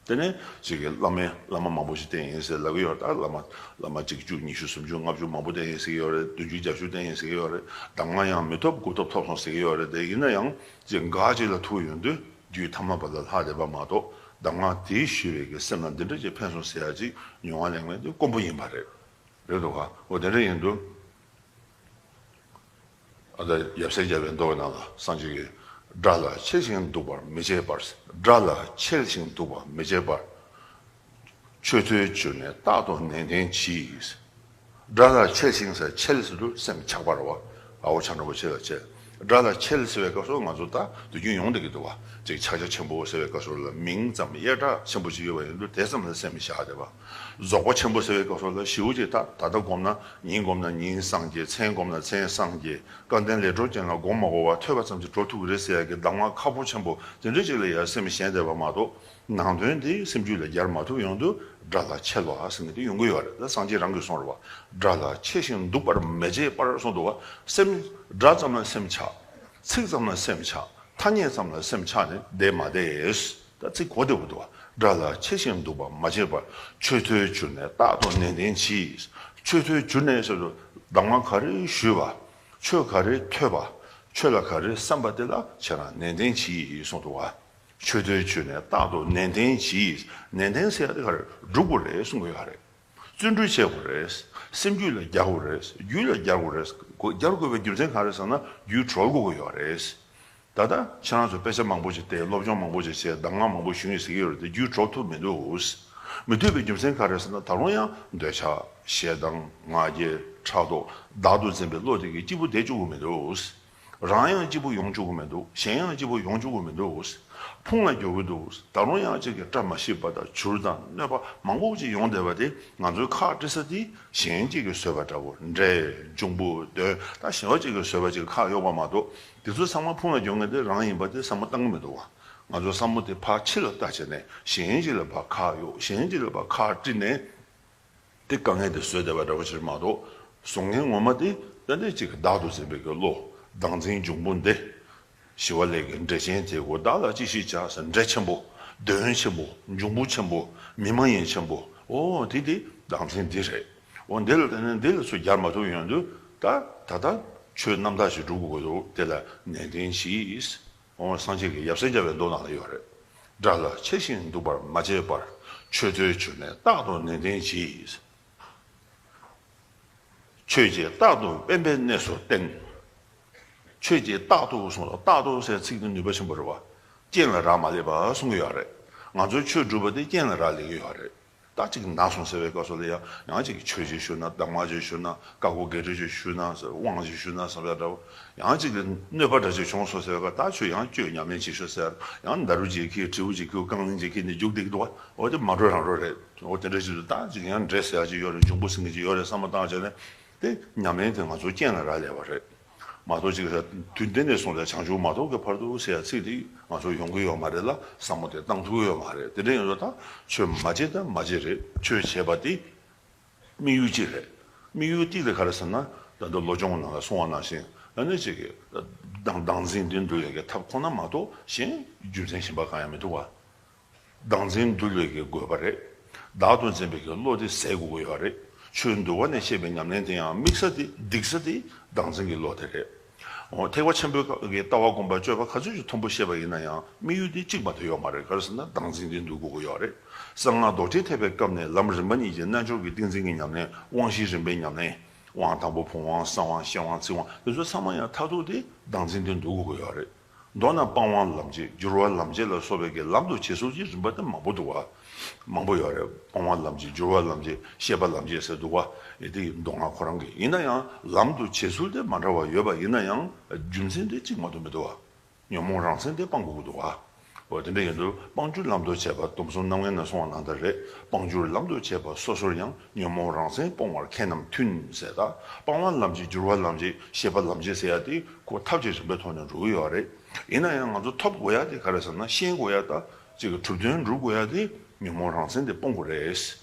དེ་ནས་ཅིག་གི་བླ་མའི་བླ་མ་མང་པོ་ཞིག་བསྟེན་ཡིན་ཟེར་ལབ་ཀྱི་ཡོད་རེད། ད་བླ་མ་བླ་མ་གཅིག་བཅུ་ཉི་ཤུ་སུམ་ཅུ་ལྔ་བཅུ་མང་པོ་བསྟེན་ཡིན་ཟེར་གྱི་ཡོད་རེད། བདུན་ཅུ་བརྒྱད་ཅུ་བསྟེན་ཡིན་ཟེར་གྱི་ཡོད་རེད། གདམས་ངག་ཡང་མི་ཐོབ་དགུ་ཐོབ་ཐོབ་སོང་ཟེར་གྱི་ཡོད་རེད་དེ། ཡིན་ན་ཡང་ཅིག་འགའ་ཅིག་ལ་ཐུག་ཡོང་དུས། རྒྱུད་ཐ་མལ་པ་ལ་ལྷག་བསྡད་པ་མ་གཏོགས་གདམས་ངག་དེས་ཞུས་པའི་གི་སེམས་ལ་འདི་འདྲ་ཅིག་ཕན་སོང་ཟེར་ཡ་ཅིག་མྱོང་བ་ལེན་མཁན་དེ་དཀོན་པོ་ཡིན་པ་རེད། རེད་འདུག་ག། འོ་དེ་འདྲ་ཡིན་དུས། ཨ་ད་ཡབ་སྲས་བརྒྱ་པའི་མདོ་གི་ནང་ལ་སངས་རྒྱས་ཀྱིས། དགྲ་ལ་འཆེལ་ཞིང་འདུག་པར་མི་བྱེད་པར། དགྲ་ལ་འཆེལ་ཞིང་འདུག་པར་མི་བྱེད་པར། ཆོས་ཐོས་གྱུར་ནས་རྟག་ཏུ་ནན་ཏན་གྱིས། དགྲ་ལ་འཆེལ་ཞིང་ཟེར། འཆེལ་ཟེར་དུས་སེམས་ཆགས་པ་རེད་བ། ཨ་བོ་ཆ་འགྲོ་བོ་ཆེ་ལ་འཆེལ། དགྲ་ལ་འཆེལ་ཟེར་བའི་སྐབས་སུ་ང་ཚོ་ད་དུས་རྒྱུན་ཡོང་བསྡད་ཀྱི་འདུག་བ། ཅིག་ཕྱག་རྒྱ་ཆེན་པོ་ཟེར་བའི་སྐབས་སུ་ལ་མིང་ཙམ་ཡ་གྲགས་ཆེན་པོ་ཅིག་ཡོད་པ་ཡིན་དུས་དེ་ཙམ་ལ་སེམས་བཞག་བསྡད་པ། རྫོགས་པ་ཆེན་པོ་ཟེར་བའི་སྐབས་སུ་ལ་ཞེ་པོ་ཅིག་ད་ད་ལྟ་བསྒོམས་ན་ཉིན་བསྒོམས་ན་ཉིན་སངས་རྒྱས། མཚན་བསྒོམས་ན་མཚན་སངས་རྒྱས། སྐལ་ལྡན་ལས་གྲོལ་ཅན་ལ་བསྒོམ་མ་དགོས་པ་ཐོས་པ་ཙམ་གྱིས་གྲོལ་ཐུབ་ཀྱི་རེད་ཟེར་ཡ་གི་གདམས་ངག་ཁག་པོ་ཆེན་པོ་དེ་འདྲ་ཅིག་ལ་ཡ་སེམས་ཞེན་བསྡད་པ་མ་གཏོགས། ནང་དོན་དེ་སེམས་རྒྱུད་ལ་སྦྱར་མ་ཐུབ་ཡོང་དུས་དགྲ་ལ་འཆེལ་བ་ཟེར་མཁན་དེ་ཡོང་གི་ཡོད་རེད། ད་སངས་རྒྱས་རང་གིས་གསུངས་རེད་བ། དགྲ་ལ་འཆེལ་ཞིང་འདུག་པར་མི་བྱེད་པར་གསུངས་འདུག་བ། སེམས་སྒྲ་ཙམ་ལ་སེམས་ཆགས། ཚིག་ཙམ་ལ་སེམས་ཆགས། ཐ་སྙད་ཙམ་ལ་སེམས་ཆགས་ནས་བསྡད་མ་བསྡད། ད་ཚིག་གོ་བདེ་པོ་འདུག་བ། དགྲ་ལ་འཆེལ་ཞིང་འདུག་པར་མ་བྱེད་པར། ཆོས་ཐོས་གྱུར་ནས་རྟག་ཏུ་ནན་ཏན་གྱིས། ཆོས་ཐོས་གྱུར་ནས་ཟེར་དུས་གདམས་ངག་ག་རེ་ཞུས་པ། ཆོས་ག་རེ་ཐོས་པ། ཆོས་ལ་ག་རེ་བསམ་པ་དེ་ལ་ཁྱེད་རང་ནན་ཏན་གྱིས་གསུངས་འདུག་བ། ཆོས་ཐོས་གྱུར་ནས་རྟག་ཏུ་ནན་ཏན་གྱིས། ནན་ཏན་ཟེར་ཡ་དེ་ག་རེ་སྒྲུབ་དགོས་རེད་གསུང་གི་ཡོད་རེད། བརྩོན་འགྲུས་བྱེད་དགོས་རེད། སེམས་རྒྱུད་ལ་རྒྱག་དགོས་རེད། རྒྱུད་ལ་རྒྱག་དགོས་རེད། རྒྱག་དགོས་པའི་རྒྱུ་མཚན་ག་རེ་ཟེར་ན་རྒྱུད་གྲོལ་དགོས་ཀྱི་ཡོད་རེད། ད་ལྟ་ཁྱེད་རང་ཚོ་དཔེ་ཆ་མང་པོ་ཞིག་བལྟས། སློབ་སྦྱོང་མང་པོ་ཞིག་བྱས། གདམས་ངག་མང་པོ་ཞུས་ཡིན་ཟེར་གྱི་ཡོད་རེད་དེ་རྒྱུད་གྲོལ་ཐུབ་མི་འདུག། མི་ཐུབ་པའི་རྒྱུ་མཚན་ག་རེ་ཟེར་ན་ད་རུང་ཡང་འདོད་ཆགས་ཞེ་སྡང་ང་རྒྱལ་ཕྲག་དོག་བདག་ཏུ་འཛིན་པའི་བློ་དེ་གིས་སྐྱིད་པོ་བསྡད་བཅུག་གི་མི་འདུག། རང་ཡང་སྐྱིད་པོ་ཡོང་བཅུག་གི་མི་འདུག། གཞན་ཡང་སྐྱིད་པོ་ཡོང་བཅུག་གི་མི་འདུག། ཕུང་ལ་འགྱུར་གི་འདུག། ད་རུང་ཡང་ཅིག་གི་བཀྲ་མ་ཤིས་པ་དང་བྱུར་དང་གནོད་པ་མང་པོ་ཅིག་ཡོང་བསྡད་པ་དེ་ང་ཚོའི་ཁག་དཀྲི་ས་དེ་གཞན་གཅིག་གིས་བཟོས་པ་འདྲ་བོ། འདྲེ་འབྱུང་པོ་གདོན་ད་གཞན་པ་གཅིག་གིས་བཟོས་པ་ཅིག་ཁག་གཡོགས་པ་མ་གཏོགས་དེ་ཚོ་ཚང་མ་ཕུང་ལ་འགྱུར་མཁན་དེ་རང་ཡིན་པ་དེ་བསམ་བློ་བཏང་གི་མི་འདུག་བ། ང་ཚོ་བསམ་བློ་དེ་ཕར་ཕྱི་ལ་བལྟ་བྱས་ནས་གཞན་གཅིག་ལ་ཕར་ཁག་གཡོགས། གཞན་གཅིག་ལ་ཕར་ཁག་དཀྲི་ནས། དེ་དཀའ་ངལ་དེ་བཟོས་བསྡད་པ་འདྲ་བོ་ཞིག་མ་གཏོགས། བཟོ་མཁན་ངོ་མ་དེ་ཏན་ཏན་གཅིག་གི་བདག་ཏུ་འཛིན་པའི་གི་བློ། བདག་འཛིན་འབྱུང་པོ་འདི། ཞི་བ་ལྷས་ཀྱི་འདྲེ་ཆེན་དེ་གོ་བདག་ལ་ཅི་ཞིག་བྱ་ཟེར། འདྲེ་ཆེན་པོ། གདོན་ཆེན་པོ། འབྱུང་པོ་ཆེན་པོ། མི་མ་ཡིན་ཆེན་པོ། ཨོ་དེ་དེ་བདག་འཛིན་འདི་རེད། འོ་འདི་ལ་བརྟེན་ནས་འདི་ལ་ཚུར་སྦྱར་མ་ཐུབ་ཡོང་དུས། ད་ད་ལྟ་ཆོས་རྣམ་དག་ཅིག་སྒྲུབ་དགོས་ཀྱི་འདུག་དེ་ལ་ནན་ཏན་གྱིས། འོ་སངས་རྒྱས་ཀྱི་ཡབ་སྲས་བརྒྱ་པའི་མདོ་ནང་ལ་ཡོད་རེད། དགྲ་ལ་ཆགས་ཤིང་འདུག་པར་མ་བྱེད་པར། ཆོས་ཐོས་ཆོས་ནས་རྟག་ཏུ་ནན་ཏན་གྱིས། ཆོས་ཀྱིས་རྟག་ཏུ་དབེན་པའི་གནས་སུ་བསྟེན། ཆོས་ཀྱིས་རྟག་ཏུ་གསུངས་ལ། རྟག་ཏུ་ཟེར་ཚིག་འདི་ནུས་པ་ཆེན་པོ་རེད་བ། རྐྱེན་ལ་རག་མ་ལས་པ་གསུང་གི་ཡོད་རེད། ང་ཚོའི་ཆོས་སྒྲུབ་པ་དེ་རྐྱེན་ལ་རག་ལས་ཀྱི་ཡོད་རེད། ད་ཅིག་ན་སོང་ཟེར་བའི་སྐབས་སུ་ལ་ཡང་ཡང་ཅིག་ཆོས་ཅིག་ཞུ་ན། གདམས་ངག་ཅིག་ཞུ་ན། བཀའ་བསྒོ་བགེགས་སྐྲོད་ཅིག་ཞུ་ན་ཟེར། དབང་ཅིག་ཞུ་ན་བསམ་ཡ་འདྲ་བོ། ཡང་ཅིག་གནོད་པ་འདྲ་ཅིག་བྱུང་སོང་ཟེར་བའི་སྐབས། ད་ཁྱོད་ཡང་ཁྱོད་ཉམས་ལེན་ཅིག་ཤོག་ཟེར། ཡང་ཌཱ་རུ་ཅིག་ཁྱེར། དྲིལ་བུ་ཅིག་ཁྱེར། རྐང་གླིང་ཅིག་ཁྱེར་ནས་རྒྱུགས་བསྡད་ཀྱི་འདུག་བ། འོ་དེ་མ་འགྲོ་རང་འགྲོ་རེད། འོ་དེ་འདྲ་ཞིག་ཏུ་ད་ཅིག་ཡང་འདྲེ་ཟེར་ཡ་ཅིག་ཡོད་རེད། འབྱུང་པོ་ཟེར་མཁན་ཅིག་ཡོད་རེད་བསམ་བློ་བཏང་བྱས་ནས། དེ་ཉམས་ལེན་དེ་ང་ཚོ་རྐྱེན་ལ་རག་ལས་པ་རེད། མ་གཏོགས་ཅིག་དུས་འདི་ནས་བཟུང་སྟེ་བྱང་ཆུབ་མ་ཐོབ་ཀྱི་བར་དུ་ཟེར་ཡ་ཚིག་དེ་ང་ཚོ་ཡོང་གི་ཡོད་མ་རེད་ལ། བསམ་བློ་དེ་བཏང་ཐུབ་ཀྱི་ཡོད་མ་རེད། དེ་འདྲ་ཡིན་ཙང་ད་ཆོས་མ་བྱེད་ད་མ་བྱེད་རེད། ཆོས་བྱེད་པ་དེ་དམིགས་ཡུལ་གཅིག་རེད། དམིགས་ཡུལ་གཅིག་དེ་ག་རེ་ཟེར་ན། ད་ལྟ་བློ་སྦྱོང་ནང་ལ་གསུངས་པ་ནང་བཞིན། ཨ་ནི་ཅིག་གི་བདག་བདག་འཛིན་དེ་འདུལ་བའི་གི་ཐབས་ཁོ་ན་མ་གཏོགས་གཞན་རྒྱུ་མཚན་གཞན་པ་གང་ཡང་མི་འདུག་བ། བདག་འཛིན་འདུལ་བའི་གི་དགོས་པ་རེད། བདག་ཏུ་འཛིན་པའི་གི་བློ་དེ་ཟད་དགོས་ཀྱི་ཡོད་རེད། ཆོས་འདུལ་བ་ནས་བཤད་པའི་ཉམས་ལེན་དེ་ཡང་དམིགས་ས་དེ་སྡིགས་ས་དེ་བདག་འཛིན་གྱི་བློ་དེ་རེད། འོ་ཐེག་པ་ཆེན་པོའི་སྐབས་ཀྱི་ལྟ་བ་སྒོམ་པ་སྤྱོད་པ་ག་ཚོད་ཅིག་མཐོན་པོ་བཤད་པ་ཡིན་ན་ཡང་དམིགས་ཡུལ་དེ་གཅིག་མ་གཏོགས་ཡོད་མ་རེད། ག་རེ་ཟེར་ན་བདག་འཛིན་དེ་འདུལ་དགོས་ཀྱི་ཡོད་རེད། གསང་སྔགས་རྡོ་རྗེ་ཐེག་པའི་སྐབས་ནས་ལམ་རིམ་པ་གཉིས་ཀྱི་རྣལ་འབྱོར་གྱི་ཏིང་འཛིན་གྱི་ཉམས་ལེན། དབང་བཞིའི་རིམ་པའི་ཉམས་ལེན། དབང་དང་པོ་བུམ་དབང་། གསང་དབང་། ཤེར་དབང་། ཚིག་དབང་། དེ་ཚོ་ཚང་མ་ཡང་མཐར་ཐུག་དེ་བདག་འཛིན་དེ་འདུལ་དགོས་ཀྱི་ཡོད་རེད། མདོར་ན་སྤང་བ་ལམ་བྱེད། སྦྱོར་བ་ལམ་བྱེད་ལ་སོགས་པའི་གི་ལམ་དུ་བྱེད་ཚུལ་གྱི་རིམ་པ་དེ་མང་པོ་འདུག་བ། མང་པོ་ཡོད་རེད། སྤང་བ་ལམ་བྱེད། སྦྱོར་བ་ལམ་བྱེད། ཤེས་པ་ལམ་བྱེད་ཟེར་འདུག་བ། ཨེ་དེ་མདོ་སྔགས་ཁོ་རང་གི་ཡིན་ན་ཡང་ལམ་དུ་བྱེད་ཚུལ་དེ་མ་འདྲ་བ་ཡོད་པ་ཡིན་ན་ཡང་རྒྱུ་མཚན་དེ་གཅིག་མ་གཏོགས་མི་འདུག་བ། ཉོན་མོངས་རང་མཚན་དེ་སྤང་དགོས་ཀྱི་འདུག་བ། འོ་དེ་འདྲ་ཡིན་དུས་སྤང་བསྒྱུར་ལམ་དུ་བྱེད་པ། སྡོམ་གསུམ་རྣམ་ངེས་ནས་གསུངས་པ་ནང་ལྟར་རེད། སྤང་བསྒྱུར་ལམ་དུ་བྱེད་པ་སོ་སོར་ཡང་། ཉོན་མོངས་རང་མཚན་སྤོང་བར་མཁས་རྣམས་མཐུན་ཟེར། ད་སྤང་བ་ལམ་བྱེད། སྦྱོར་བ་ལམ་བྱེད། ཤེས་པ་ལམ་བྱེད་ཟེར་ཡ་དེ་ཁོ་ཐབས་ཀྱི་རིམ་པའི་ཐོག་ནས་འགྲོ་གི་ཡོད་རེད། ཡིན་ན་ཡང་ང་ཚོ་ཐོབ་དགོས་ཡ་དེ་ག་རེ་ཟེར་ན། ཤེས་དགོས་ཡ། ད་ཅིག་གི་གྲུབ་དོན་སྒྲུབ་དགོས་ཡ་དེ་ཉོན་མོངས་རང་མཚན་དེ་སྤོང་དགོས་རེད།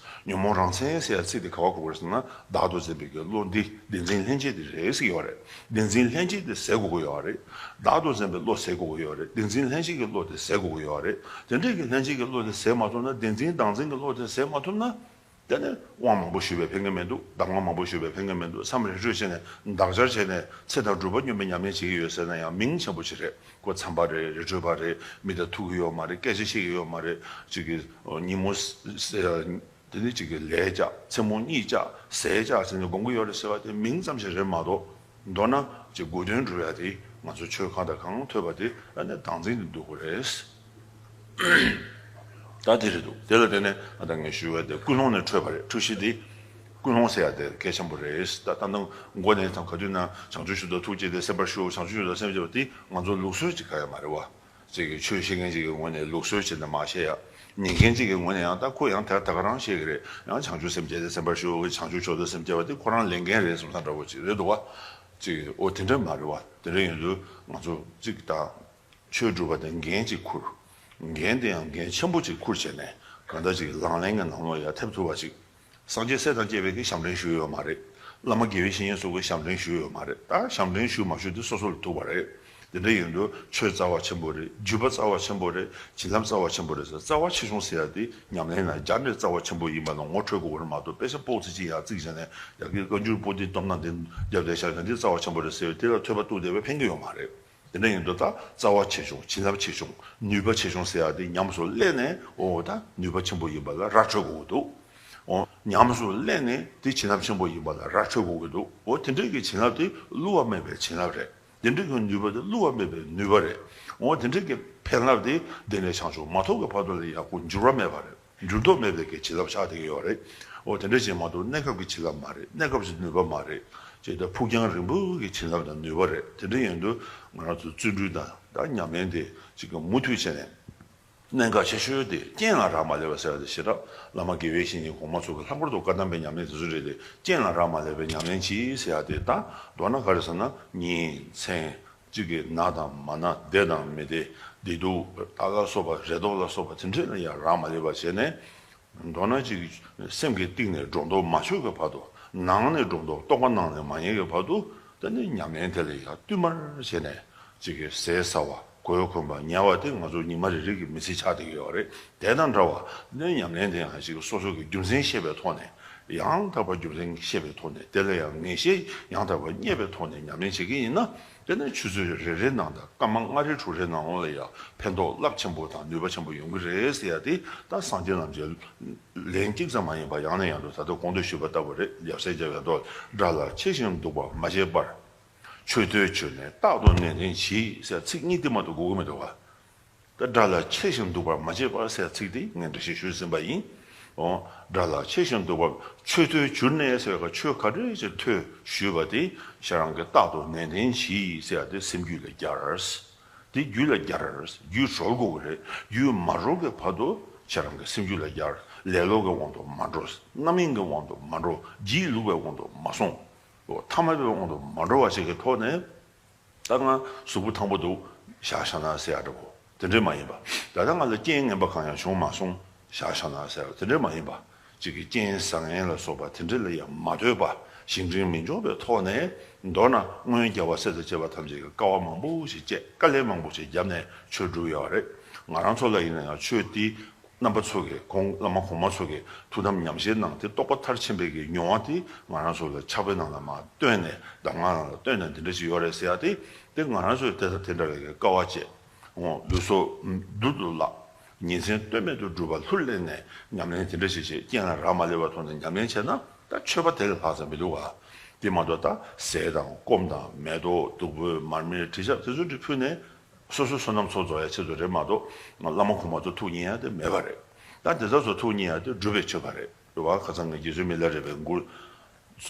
ཉོན་མོངས་རང་མཚན་ཟེར་ཡ་ཚིག་དེ་ག་པར་གོ་དགོས་རེད་ཟེར་ན། བདག་ཏུ་འཛིན་པའི་གི་བློ་འདི་བདེན་འཛིན་ལྷན་སྐྱེས་དེ་རེད་ཟེར་གྱི་ཡོད་རེད། བདེན་འཛིན་ལྷན་སྐྱེས་དེ་ཟད་དགོས་ཀྱི་ཡོད་རེད། བདག་ཏུ་འཛིན་པའི་བློ་ཟད་དགོས་ཀྱི་ཡོད་རེད། བདེན་འཛིན་ལྷན་སྐྱེས་ཀྱི་བློ་དེ་ཟད་དགོས་ཀྱི་ཡོད་རེད། དེ་འདྲའི་གི་ལྷན་སྐྱེས་ཀྱི་བློ་དེ་ཟད་མ་ཐུབ་ན། བདེན་འཛིན་བདག་འཛིན་གྱི་བློ་དེ་ཟད་མ་ཐུབ་ན། དེ་ནས་དབང་མང་པོ་ཞུས་པས་ཕན་གྱི་མི་འདུག་གདམས་ངག་མང་པོ་ཞུས་པས་ཕན་གྱི་མི་འདུག་མཚམས་རེ་ཧྲུལ་བྱས་ནས་འདག་སྦྱར་བྱས་ནས་ཚེ་དང་སྒྲུབ་པ་སྙོམས་པའི་ཉམས་ལེན་བྱེད་ཀྱི་ཡོད་ཟེར་ན་ཡང་མིང་ཆེན་པོ་ཞིག་རེད། ཁོ་མཚམས་པ་རེད། རི་ཁྲོད་པ་རེད། མི་དང་ཐུག་གི་ཡོད་མ་རེད། སྐད་ཆ་བཤད་ཀྱི་ཡོད་མ་རེད། ཅིག་གི་ཉིན་མོ་ཟེར་དེ་ནི་ཅིག་གི་ལས་བྱ། མཚན་མོ་གཉིད་བྱ། ཟས་བྱ་ཟེར་ནས་སྒོམ་གྱི་ཡོད་རེད་ཟེར་བ་དེ་མིང་ཙམ་ཞིག་རེད་མ་གཏོགས། མདོར་ན་ཅིག་དགོས་དོན་སྒྲུབ་ཡ་དེ་ང་ཚོ་ཆོས་གང་དང་གང་ཐོས་པ་དེ་ཨ་ནི་བདག་འཛིན་དུ་འདུག་གི་རེད། ད་དེ་རེད་འདུག་དེ་ལ་བརྟེན་ནས་ཨ་ད་ངས་ཞུ་བ་དེ་ཀུན་སློང་ནས་འཕྲོས་པ་རེད། འཁྲུལ་གཞི་དེ་ཀུན་སློང་ཟེར་ཡ་དེ་གལ་ཆེན་པོ་རེད། ད་ད་ནང་མགོ་ནས་ཐང་ག་དུས་ན་བྱང་ཆུབ་ཤིན་ཏུ་ཐུགས་བསྐྱེད་དེ་སེམས་པར་ཞུ། བྱང་ཆུབ་ཤིན་ཏུ་སེམས་བསྐྱེད་པ་དེ་ང་ཚོ་ལུགས་སྲོལ་ཅིག་ག་ཡ་མ་རེད་བ། ཅིག་གིས་ཆོས་བཤད་མཁན་ཅིག་གི་ངོས་ནས་ལུགས་སྲོལ་བྱས་ནས་མར་བཤད་ཡ། ཉན་མཁན་ཅིག་གི་ངོས་ནས་ཡང་ད་ཁོ་ཡང་དེ་ད་ག་རང་བཤད་ཀྱི་རེད། ཡང་བྱང་ཆུབ་སེམས་བསྐྱེད་དེ་སེམས་པར་ཞུ། བྱང་ཆུབ་མཆོག་ཏུ་སེམས་བསྐྱེད་པ་དེ་ཁོ་རང་ལས་འགན་རེད་བསམ་བསམ་འདྲ་བོ་ཅིག་རེད་འདུག་བ། ཅིག་ཨོ་དེ་འདྲ་མ་རེད་བ། དེ་འདྲ་ཡིན་དུས་ང་ཚོ་ཅིག་ད་ཆོས་སྒྲུབ་པ་དེ་འགན་ཅིག་འཁུར། འགན་དེ་ཡང་འགན་ཆེན་པོ་ཅིག་འཁུར་བྱས་ནས་གང་ལྟར་ཅིག་ལག་ལེན་གྱི་ནང་ལོགས་ཡར་ཐེབས་ཐུབ་པ་ཅིག་སངས་རྒྱས་སྲས་དང་བཅས་པའི་གི་ཞབས་འདྲེན་ཞུས་ཡོད་མ་རེད། བླ་མ་དགེ་བའི་བཤེས་གཉེན་སོགས་ཀྱི་ཞབས་འདྲེན་ཞུས་ཡོད་མ་རེད། ད་ཞབས་འདྲེན་ཞུ་མ་ཞུ་དེ་སོ་སོ་ལ་ཐུག་པ་རེད། དེ་འདྲ་ཡིན་དུས་ཆོས་རྩ་བ་ཆེན་པོ་རེད། བརྒྱུད་པ་རྩ་བ་ཆེན་པོ་རེད། བྱིན་རླབས་རྩ་བ་ཆེན་པོ་རེད་ཟེར། རྩ་བ་ཆེ་ཆུང་ཟེར་ཡ་དེ་ཉམས་ལེན་ལ་སྦྱར་ནས་རྩ་བ་ཆེན་པོ་ཡིན་པ་ལ་ངོ་འཕྲོད་དགོས་པ་རེད་མ་གཏོགས། དཔེ་ཆ་པོག་ཙི་གཅིག་ཡར་བརྩིགས་བྱས་ནས་ཡ་གི་བཀའ་འགྱུར་པོ་ཏི་སྟོབས་ན་འདི་རྒྱབ་བསྡད་བཞག་ན་འདི་རྩ་བ་ཆེན་པོ་རེད་ཟེར་བའི་དེ་ལ་ཐོས་པ་གཏུགས་བསྡད་པས་ཕན་གྱི་ཡོད་མ་རེད། དེ་འདྲ་ཡིན་དུས་ད་རྩ་བ་ཆེ་ཆུང་བྱིན་རླབས་ཆེ་ཆུང་ནུས་པ་ཆེ་ཆུང་ཟེར་ཡ་དེ་ཉམས་སུ་ལེན་ནས་ཨོ་ད་ནུས་པ་ཆེན་པོ་ཡིན་པ་ལ་ར་འཕྲོད་དགོས་ཀྱི་འདུག་ཨོ་ཉམས་སུ་ལེན་ནས་དེ་བྱིན་རླབས་ཆེན་པོ་ཡིན་པ་ལ་ར་འཕྲོད་དགོས་ཀྱི་འདུག་ཨོ་དེ་འདྲའི་གི་བྱིན་རླབས་དེ་བསླུ་བ་མེད་པའི་བྱིན་རླབས་རེད། དེ་འདྲའི་གི་ནུས་པ་དེ་བསླུ་བ་མེད་པའི་ནུས་པ་རེད། ཨོ་དེ་འདྲའི་གི་ཕན་རླབས་དེ་འདི་ནས་བྱང་ཆུབ་མ་ཐོབ་ཀྱི་བར་དུ་ལ་ཡག་པོ་འགྱུར་བ་མེད་པ་རེད། འགྱུར་ལྡོག་མེད་པའི་གི་བྱིན་རླབས་ཆགས་བསྡད་ཀྱི་ཡོད་རེད། འོ་དེ་འདྲ་ཅིག་མ་གཏོགས་གནས་སྐབས་ཀྱི་བྱིན་རླབས་མ་རེད། གནས་སྐབས་ཀྱི་ནུས་པ་མ་རེད། ཅེས་ད་ཕུགས་རྒྱང་རིང་པོའི་གི་བྱིན་རླབས་དང་ནུས་པ་རེད། དེ་འདྲ་ཡིན་དུས་ང་རང་ཚོ་བརྩོན་འགྲུས་དང་ད་ཉམས་ལེན་དེ་ཅིག་གི་མུ་མཐུད་བྱས་ནས་གནད་འགག་ཆེ་ཤོས་དེ་རྐྱེན་ལ་རག་མ་ལས་པ་ཟེར་བ་དེ་ཞེ་དྲག་བླ་མ་དགེ་བའི་བཤེས་གཉེན་གོང་མ་ཚོ་གི་ལྷག་པར་དུ་བཀའ་གདམས་པའི་ཉམས་ལེན་དེ་ཚོ་རེད་དེ། རྐྱེན་ལ་རག་མ་ལས་པའི་ཉམས་ལེན་གྱིས་ཟེར་ཡ་དེ་ད་མདོར་ན་ག་རེ་ཟེར་ན་ཉིན་མཚན། གཅིག་གིས་ན་དང་མ་ན། བདེ་དང་མི་བདེ། བདེ་སྡུག་ད་ལ་སོགས་པ་རེ་དོགས་ལ་སོགས་པ་དེ་འདྲས་ལ་ཡང་རག་མ་ལས་པ་བྱས་ནས། མདོར་ན་གཅིག་སེམས་ཀྱི་གཏིང་ནས་སྒྲོ་འདོགས་མ་ཆོད་ཀྱི་བར་དུ། ནང་ནས་སྒྲོ་འདོགས། རྟོག་པ་ནང་ནས་མ་ཉལ་གྱི་བར་དུ། དེ་ནས་ཉམས་ལེན་དེ་ལ་ཡང་བསྟུད་མར་བྱས་ནས་གཅིག་གིས་ཟས་ཟ་བ། གོས་གོན་པ། ཉལ་བ་དེ་ང་ཚོ་ཉི་མ་རེ་རེ་གི་མི་ཚེ་ཆགས་བསྡད་ཀྱི་ཡོད་རེད། དེ་དང་འདྲ་བ་དེ་ནས་ཉམས་ལེན་དེ་ཡང་གཅིག་སོ་སོ་གི་རྒྱུ་མཚན་ཤེས་པའི་ཐོག་ནས་ ཡང་དག་པར་རྒྱུ་མཚན་ཤེས་པའི་ཐོག་ནས། དེ་ལ་ཡང་ངེས་ཤེས་ཡང་དག་པར་རྙེད་པའི་ཐོག་ནས་ཉམས་ལེན་བྱེད་ཀྱི་ཡིན་ན། དེ་ནི་ཆུ་ཚོད་རེ་རེའི་ནང་དང་སྐར་མ་ལྔ་རེ་དྲུག་རེའི་ནང་ལ་ཡང་ཕན་ཐོགས་རླབས་ཆེན་པོ་དང་ནུས་པ་ཆེན་པོ་ཡོང་གི་རེད་ཟེར་ཡ་དེ། ད་སངས་རྒྱས་རྣམས་ཀྱི་ལན་གཅིག་ཙམ་མ་ཡིན་པར། ཡང་ནས་ཡང་དུ་ད་ལྟ་གོང་དུ་ཞུས་པ་ལྟ་བུ་རེད། ཡབ་སྲས་རྒྱལ་བའི་མདོ། དགྲ་ལ་ཆས་ཤིང་འདུག་པར་མ་བྱེད་པར། མཆོད་བསྟོད་བྱོས་ནས་རྟག་ཏུ་ནན་ཏན་གྱིས་ཟེར་ཚིག་གཉིས་དེ་མ་གཏོགས་གོ་གི་མི་འདུག་ག། ད་དགྲ་ལ་ཆས་ཤིང་འདུག་པར་མ་བྱེད་པར་ཟེར་ཚིག་དེ་ངས་འགྲེལ་བཤད་ཞུས་ཟིན་པ་ཡིན། འོ། དགྲ་ལ་ཆས་ཤིང་འདུག་པར། མཆོད་བསྟོད་གྱུར་ནས་ཟེར་བའི་ཆོས་ག་འདྲ་ཞིག་ཐོས་ཞུས་པ་དེ་ཁྱེད་རང་གིས་རྟག་ཏུ་ནན་ཏན་གྱིས་ཟེར་ཡ་དེ་སེམས་རྒྱུད་ལ་སྦྱར། དེ་རྒྱུད་ལ་སྦྱར། རྒྱུད་གྲོལ་དགོས་ཀྱི་རེད། རྒྱུད་མ་གྲོལ་གྱི་བར་དུ་ཁྱེད་རང་གི་སེམས་རྒྱུད་ལ་སྦྱར། ལེ་ལོ་གི་དབང་དུ་མ་འགྲོ། རྣམ་གཡེང་གི་དབང་དུ་མ་འགྲོ། སྒྱིད་ལུག་པའི་དབང་དུ་མ་སོང་། འོ། ཐ་མལ་པའི་དབང་དུ་མ་འགྲོ་བ་ཞིག་གི་ཐོག་ནས། ད་ང་གཟུགས་པོ་ཐང་པོ་འདུག། བཞག་བཞག་ན་ཟེར་ཡ་འདྲ་བོ་དེ་འདྲས་མ་ཡིན་པ། ད་ལྟ་ང་ལ་རྐྱེན་ངན་པ་གང་ཡང་བྱུང་མ་སོང་། བཞག་བཞག་ན་ཟེར་ཡ་དེ་འདྲས་མ་ཡིན་པ། གཅིག་གི་རྐྱེན་བཟང་ངན་ལ་སོགས་པ་དེ་འདྲས་ལ་ཡང་མ་ལྟོས་པ། གཞན་དྲིང་མི་འཇོག་པའི་ཐོག་ནས། མདོར་ན་སྔོན་རྒྱལ་བ་སྲས་དང་བཅས་པ་ཐམས་ཅད་ཀྱིས་དཀའ་བ་མང་པོ་ཞིག་སྤྱད། དཀའ་ལས་མང་པོ་ཞིག་བརྒྱབ་ནས་ཆོས་བསྒྲུབས་ཡོད་རེད། ང་རང་ཚོ་ལ་ཡིན་ན་ཡང་ཆོས་འདི་རྣམ་པ་ཚོ་གིས། གོང་བླ་མ་གོང་མ་ཚོ་གིས་ཐུགས་དམ་ཉམས་བཞེས་གནང་སྟེ། རྟོགས་པ་མཐར་ཕྱིན་པའི་གི་མྱོང་བ་དེ་ང་རང་ཚོ་ལ་ཕྱག་དཔེ་ནང་ལ་མར་བཏོན་ནས། གདམས་ངག་ནང་ལ་བཏོན་ནས་འདི་འདྲ་ཞིག་ཡོད་རེད་ཟེར་ཡ་དེ། དེ་ང་རང་ཚོས་དེ་དང་དེ་འདྲ་བའི་གི་དཀའ་བ་སྤྱད། འོ། ལུས་སྲོག་རྡུལ་དུ་བརླག། ཉིན་མཚན་ལྟོས་མེད་དུ་སྒྲུབ་པ་ལྷུར་ལེན་ནས་ཉམས་ལེན་དེ་འདྲ་ཞིག་བྱེད། རྐྱེན་ལ་རག་མ་ལས་པའི་ཐོག་ནས་ཉམས་ལེན་བྱས་ན། ད་མཆོད་པ་དེ་ལས་ལྷག་ཙམ་མི་འདུག་ག། དེ་མ་གཏོགས་ད་ཟས་དང་སྐོམ་དང་མེ་ཏོག་བདུག་སྤོས་མར་མེ་དྲི་ཆབ་དེ་ཚོ་འདྲ་ཕུལ་ནས། སོ་སོའི་བསོད་ནམས་ཚོགས་རྫོགས་ཡ་ཆེད་དུ་རེད་མ་གཏོགས། བླ་མ་གོང་མ་ཚོ་ཐུགས་མཉེས་ཡ་དེ་མེད་པ་རེད། ད་དེ་ཚོ་ཚོ་ཐུགས་མཉེས་ཡ་དེ་སྒྲུབ་པའི་མཆོད་པ་རེད། རེད་བ། ཁ་སང་ངས་རྗེ་བཙུན་མི་ལ་རས་པའི་མགུར།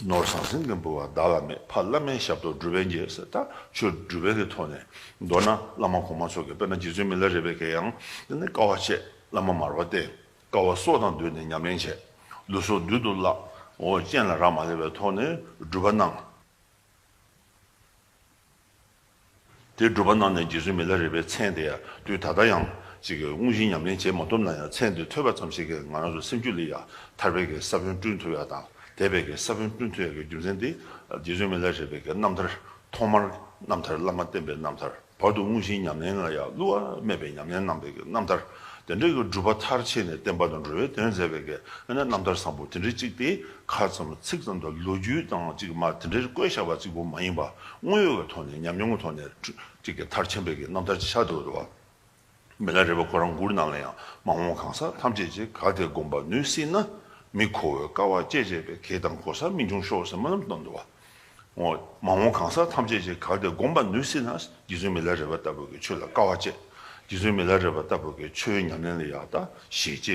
ནོར་ཟང་ཟིང་གི་འབུལ་བ་བདག་ལ་མེད། ཕ་བླ་མའི་ཞབས་ཏོག་སྒྲུབ་པས་འགྱེད་ཟེར། ད་ཆོས་སྒྲུབ་པའི་གི་ཐོག་ནས། མདོར་ན་བླ་མ་གོང་མ་ཚོ་གིས། དཔེར་ན་རྗེ་བཙུན་མི་ལ་རས་པའི་གིས་ཡང་དེ་ནས་དཀའ་བ་སྤྱད། བླ་མ་མར་པ་བསྟེན། དཀའ་བ་སྲོག་དང་བསྡོས་ནས་ཉམས་ལེན་བྱས། ལུས་སྲོག་རྡུལ་དུ་བརླག། འོ། རྐྱེན་ལ་རག་མ་ལས་པའི་ཐོག་ནས་སྒྲུབ་པ་གནང་། དེ་སྒྲུབ་པ་གནང་ནས་རྗེ་བཙུན་མི་ལ་རས་པའི་མཚན་དེ་ཡང་དུས་ད་ལྟ་ཡང་ཅིག་གི་དངོས་གཞི་ཉམས་ལེན་བྱེད་མ་ཐུབ་ན་ཡང་། མཚན་དེ་ཐོས་པ་ཙམ་ཞིག་གིས་ང་རང་ཚོ་སེམས་རྒྱུད་ལ་ཡང་ཐར་པའི་གི་ས་བོན་བསྐྲུན་ཐུབ་ཡ་དང་། དད་པའི་གི་ས་བོན་བསྐྲུན་ཐུབ་ཡ་གི་རྒྱུ་མཚན་དེ། རྗེ་བཙུན་མི་ལ་རས་པའི་གི་རྣམ་ཐར་ཐོག་མར། རྣམ་ཐར། བླ་མ་བསྟེན་པའི་རྣམ་ཐར། བར་དུ་དངོས་གཞིའི་ཉམས་ལེན་ལ་ཡང་བསླུ་བ་མེད་པའི་ཉམས་ལེན་གནང་བའི་གི་རྣམ་ཐར། དེ་འདྲའི་གི་སྒྲུབ་པ་མཐར་ཕྱིན་ནས་བསྟན་པ་དང་འགྲོ་བའི་དོན་མཛད་པའི་གི། ཨ་ནི་རྣམ་ཐར་བཟང་པོ་དེ་འདྲའི་གཅིག་དེ་ཁ་ཙམ་ཚིག་ཙམ་དང་ལོ་རྒྱུས་དང་གཅིག་མ་དེ་འདྲའི་བཀོད་བཞག་པ་གཅིག་པུ་མ་ཡིན་པ། དངོས་ཡོད་ཀྱི་ཐོག་ནས། ཉམས་མྱོང་གི་ཐོག་ནས་གཅིག་གི་མཐར་ཕྱིན་པའི་གི་རྣམ་ཐར་ཅིག་ཆགས་འདུག་པ། མི་ལ་རས་པ་ཁོ་རང་མགུར་ནང་ལ་ཡང་། མ་འོངས་གང་ཟག་ཐམས་ཅད་ཀྱིས། གལ་ཏེ་སྒོམ་པར་ནུས་སྲིད་ན། མི་ཁོ་བོས་དཀའ་བ་སྤྱད་བྱས་པས། གེགས་དང་གོལ་ས་མི་འབྱུང་ཤོག་ཟེར་སྨོན་ལམ་བཏབ་འདུག་པ། འོ། མ་འོངས་གང་ཟག་ཐམས་ཅད་ཀྱིས། གལ་ཏེ་སྒོམ་པར་ནུས་སྲིད་ན། རྗེ་བཙུན་མི་ལ་རས་པ་ལྟ་བུ་གི་ཆོས་ལ་དཀའ་བ་སྤྱད། རྗེ་བཙུན་མི་ལ་རས་པ་ལྟ་བུ་གི་ཆོས་ཉམས་ལེན་ལ་ཡང་ད་ཞེ་བཅད་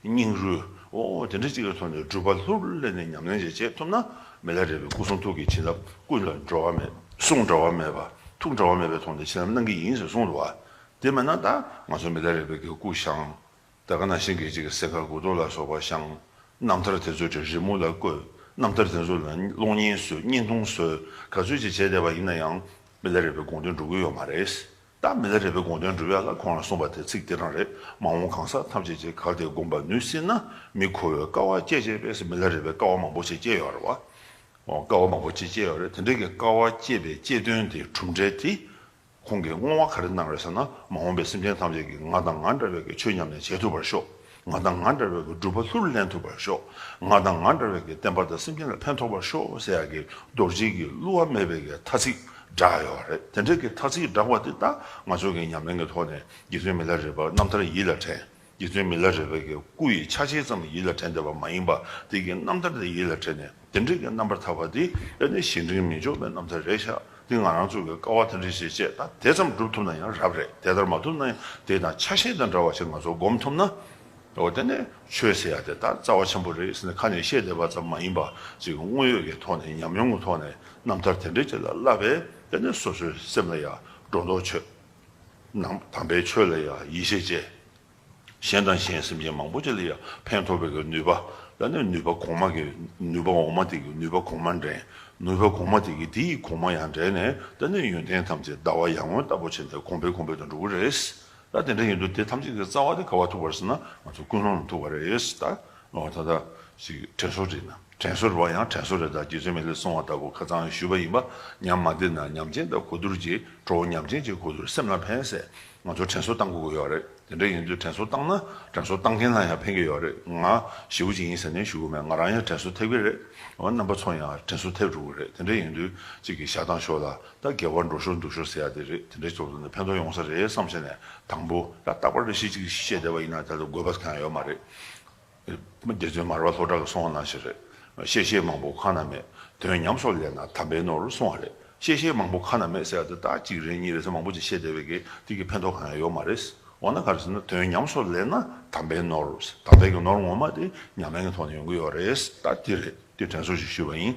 སྙིང་རུས། འོ། དེ་འདྲ་ཅིག་གི་ཐོག་ནས་སྒྲུབ་པ་ལྷུར་ལེན་ནས་ཉམས་ལེན་ཞིག་བྱེད་ཐུབ་ན། མི་ལ་རས་པའི་སྐུ་གསུང་ཐུགས་ཀྱི་བྱིན་རླབས། སྐུ་ལ་འགྲོ་བ་མེད། གསུང་འབྲལ་བ་མེད་པ། ཐུགས་འབྲལ་བ་མེད་པའི་ཐོག་ནས་བྱིན་རླབས་གནང་གི་ཡིན་ཟེར་གསུངས་འདུག་པ། དེ་མེད་ན་ད་ང་ཚོ་མི་ལ་རས་པའི་གི་སྐུ་བཞེངས། ད་ག་ནང་བཞིན་གྱི་གཅིག་གི་གཟན་ཁ་མགུ་ཏོ་ལ་སོགས་པ་བཞེངས། རྣམ་ཐར་དེ་ཚོ་ཅིག་རི་མོ་ལ་བཀོད། རྣམ་ཐར་དེ་ཚོ་ལ་གློག་བརྙན་བཟོས། བརྙན་ཐུང་བཟོས། ག་ཚོད་ཅིག་བྱས་བསྡད་པ་ཡིན་ན་ཡང་། མི་ལ་རས་པའི་དགོངས་དོན་འགྲུབ་ཀྱི་ཡོད་མ་རེད། ད་མི་ལ་རས་པའི་དགོངས་དོན་འགྲུབ་ཡ་ལ་ཁོང་རང་གསུངས་པ་དེ་ཚིག་དེ་རང་རེད། མ་འོངས་གང་ཟག་ཐམས་ཅད་ཀྱིས། གལ་ཏེ་སྒོམ་པར་ནུས་སྲིད་ན། མི་ཁོ་བོས་དཀའ་བ་སྤྱད་བྱས་པས་ཟེར། མི་ལ་རས་པས་དཀའ་བ་མང་པོ་ཞིག་སྤྱད་ཡོད་རེད་པ། འོ། དཀའ་བ་མང་པོ་ཞིག་སྤྱད་ཡོད་རེད། དེ་འདྲའི་གི་དཀའ་བ་སྤྱད་པའི་སྤྱད་དོན་དེ། གྲུབ་འབྲས་དེ། ཁོང་གིས་བསྔོ་བ་ག་རེ་གནང་རེད་ཟེར་ན། མ་འོངས་པའི་སེམས་ཅན་ཐམས་ཅད་ཀྱིས་ང་དང་ང་འདྲ་བའི་གི་ཆོས་ཉམས་ལེན་བྱེད་ཐུབ་པར་ཤོག། ང་དང་ང་འདྲ་བའི་གི་སྒྲུབ་པ་ལྷུར་ལེན་ཐུབ་པར་ཤོག། ང་དང་ང་འདྲ་བའི་གི་བསྟན་པ་དང་སེམས་ཅན་ལ་ཕན་ཐོགས་པར་ཤོག་ཟེར་ཡ་གི་རྡོ་རྗེ་གི་བསླུ་བ་མེད་པའི་གི་ཐ་ཚིག་བསྒྲགས་ཡོད་རེད། དེ་འདྲའི་གི་ཐ་ཚིག་བསྒྲགས་པ་དེ་ད་ང་ཚོ་གི་ཉམས་ལེན་གི་ཐོག་ནས་རྗེ་བཙུན་མི་ལ་རས་པ་རྣམ་ཐར་ཡིད་ལ་དྲན། རྗེ་བཙུན་མི་ལ་རས་པའི་གི་སྐུ་ཡི་ཆ་བྱད་ཙམ་ཡིད་ལ་དྲན་བསྡད་པ་མ་ཡིན་པ། དེ་གི་རྣམ་ཐར་དེ་ཡིད་ལ་དྲན་ནས། དེ་འདྲའི་གི་རྣམ་པར་ཐར་པ་དེ་ཨ་ནི་གཞན་དྲིང་མི་འཇོག་པའི་རྣམ་ཐར་རེད་ཤག། དེ་ང་རང་ཚོ་གི་དཀའ་བ་དེ་འདྲ་ཞིག་སྤྱད། ད་དེ་ཙམ་སྒྲུབ་ཐུབ་ན་ཡང་རབ་རེད། དེ་ལྟར་མ་ཐུབ་ན་ཡང་དེ་དང་ཆ་ཤས་དང་འདྲ་བ་ཞིག་ང་ཚོ་སྒོམ་ཐུབ་ན། འོ། དེ་ནས་ཆོས་ཟེར་ཡ་དེ་ད་རྩ་བ་ཆེན་པོ་རེད་ཟེར་ནས་ཁ་ནས་བཤད་བསྡད་པ་ཙམ་མ་ཡིན་པ། ཅིག་དངོས་ཡོད་ཀྱི་ཐོག་ནས། ཉམས་མྱོང་གི་ཐོག་ནས་རྣམ་ཐར་དེ་འདྲ་ཅིག་ལ་བསླབས་པས། དེ་ནས་སོ་སོའི་སེམས་ལ་ཡང་སྒྲོ་འདོགས་ཆོད། ནང་དམ་པའི་ཆོས་ལ་ཡང་ཡིད་ཆེས་བྱས། གཞན་དང་གཞན་སེམས་ཅན་མང་པོ་ཅིག་ལ་ཡང་ཕན་ཐོགས་པའི་གི་ནུས་པ། ད་ནི་ནུས་པ་གོང་མ་གི། ནུས་པ་འོག་མ་དེ་གི་ནུས་པ་གོང་མ་འདྲེན། ནུས་པ་གོང་མ་དེ་གི་དེ་ཡི་གོང་མ་ཡང་འདྲེན་ནས། ད་ནི་ཡོན་ཏན་ཐམས་ཅད་ཟླ་བ་ཡར་ངོ་ལྟ་བུ་བྱས་ཏེ་གོང་འཕེལ་གོང་འཕེལ་དུ་འགྲོ་གི་རེད། ད་དེ་འདྲ་ཡིན་དུས་དེ་ཐམས་ཅད་ཀྱི་རྩ་བ་དེ་ག་པར་ཐུག་པ་རེད་ཟེར་ན། ང་ཚོ་ཀུན་སློང་ལ་ཐུག་པ་རེད། ད་འོ། ད་ལྟ་ཞིག་དྲན་གསོ་རེད་ན། དྲན་གསོ་རེད་པ། ཡང་དྲན་གསོ་རེད། ད་རྗེ་བཙུན་མི་ལས་གསུངས་པ་ལྟ་བུ་ཁ་སང་ཞུས་པ་ཡིན་པ། ཉམས་མ་བདེ་ན་ཉམས་ཅན་དང་གོ་བསྡུར་གྱིས། གྲོགས་ཉམས་ཅན་གྱི་གོ་བསྡུར་སེམས་ལ་ཕན་ཟེར། ང་ཚོ་དྲན་གསོ་བཏང་དགོས་ཀྱི་ཡོད་རེད། དེ་འདྲ་ཡིན་དུས་དྲན་གསོ་བཏང་ན་དྲན་གསོ་བཏང་མཁན་ལ་ཡང་ཕན་གྱི་ཡོད་རེད། ང་ཞེ་པོ་ཅིག་ཡིན་ཟེར་ནས་ཞུ་གི་མེད། ང་རང་ཡང་དྲན་གསོ་ཐེབས་ཀྱི་རེད། འོ་རྣམ་པ་ཚོ་ཡང་དྲན་གསོ་ཐེབས་འགྲོ་གི་རེད། དེ་འདྲ་ཡིན་དུས་གཅིག་གིས་བཞག་དང་ཞོག་ལ་ད་དགེ་བ་འགྲོ་ཞོར་འདུག་ཞོར་ཟེར་ཡ་དེ་རེད། དེ་འདྲའི་ཚོགས་འདུ་ནས་ཕན་ཐོགས་ཡོང་ས་རེད་བསམ་བྱས་ནས། དང་པོ་ད་རྟག་པར་རེ་ཞིག་ཅིག་བཤད་བསྡད་པ་ཡིན་ན་ད་ལྟ་དགོས་པ་གང་ཡང་ཡོད་མ་རེད། རྗེ་བཙུན་མར་པ་ལྷོ་བྲག་གི་གསུང་བ་ནང་བཞིན་རེད། བཤད་བཤད་མང་པོ་ཁ་ན་མེད། དོན་ཉམས་སུ་ལེན་ན་དམ་པའི་ནོར་གསུང་བ་རེད། བཤད་བཤད་མང་པོ་ཁ་ན་མེད་ཟེར་ཡ་དེ་ད་གཅིག་རེ་གཉིས་རེ་ཟེར་མང་པོ་ཅིག་བཤད་བསྡད་པའི་གི་དེ་གི་ཕན་ཐོགས་གང་ཡང་ཡོད་མ་རེད། འོ་ན་ག་རེ་ཟེར་ན་དོན་ཉམས་སུ་ལེན་ན་དམ་པའི་ནོར། དམ་པའི་གི་ནོར་ངོ་མ་དེ་ཉམས་ལེན་གི་ཐོག་ནས་ཡོང་གི་ཡོད་རེད། ད་དེ་རེད། དེ་དྲན་གསོ་ཞིག་ཞུས་པ་ཡིན།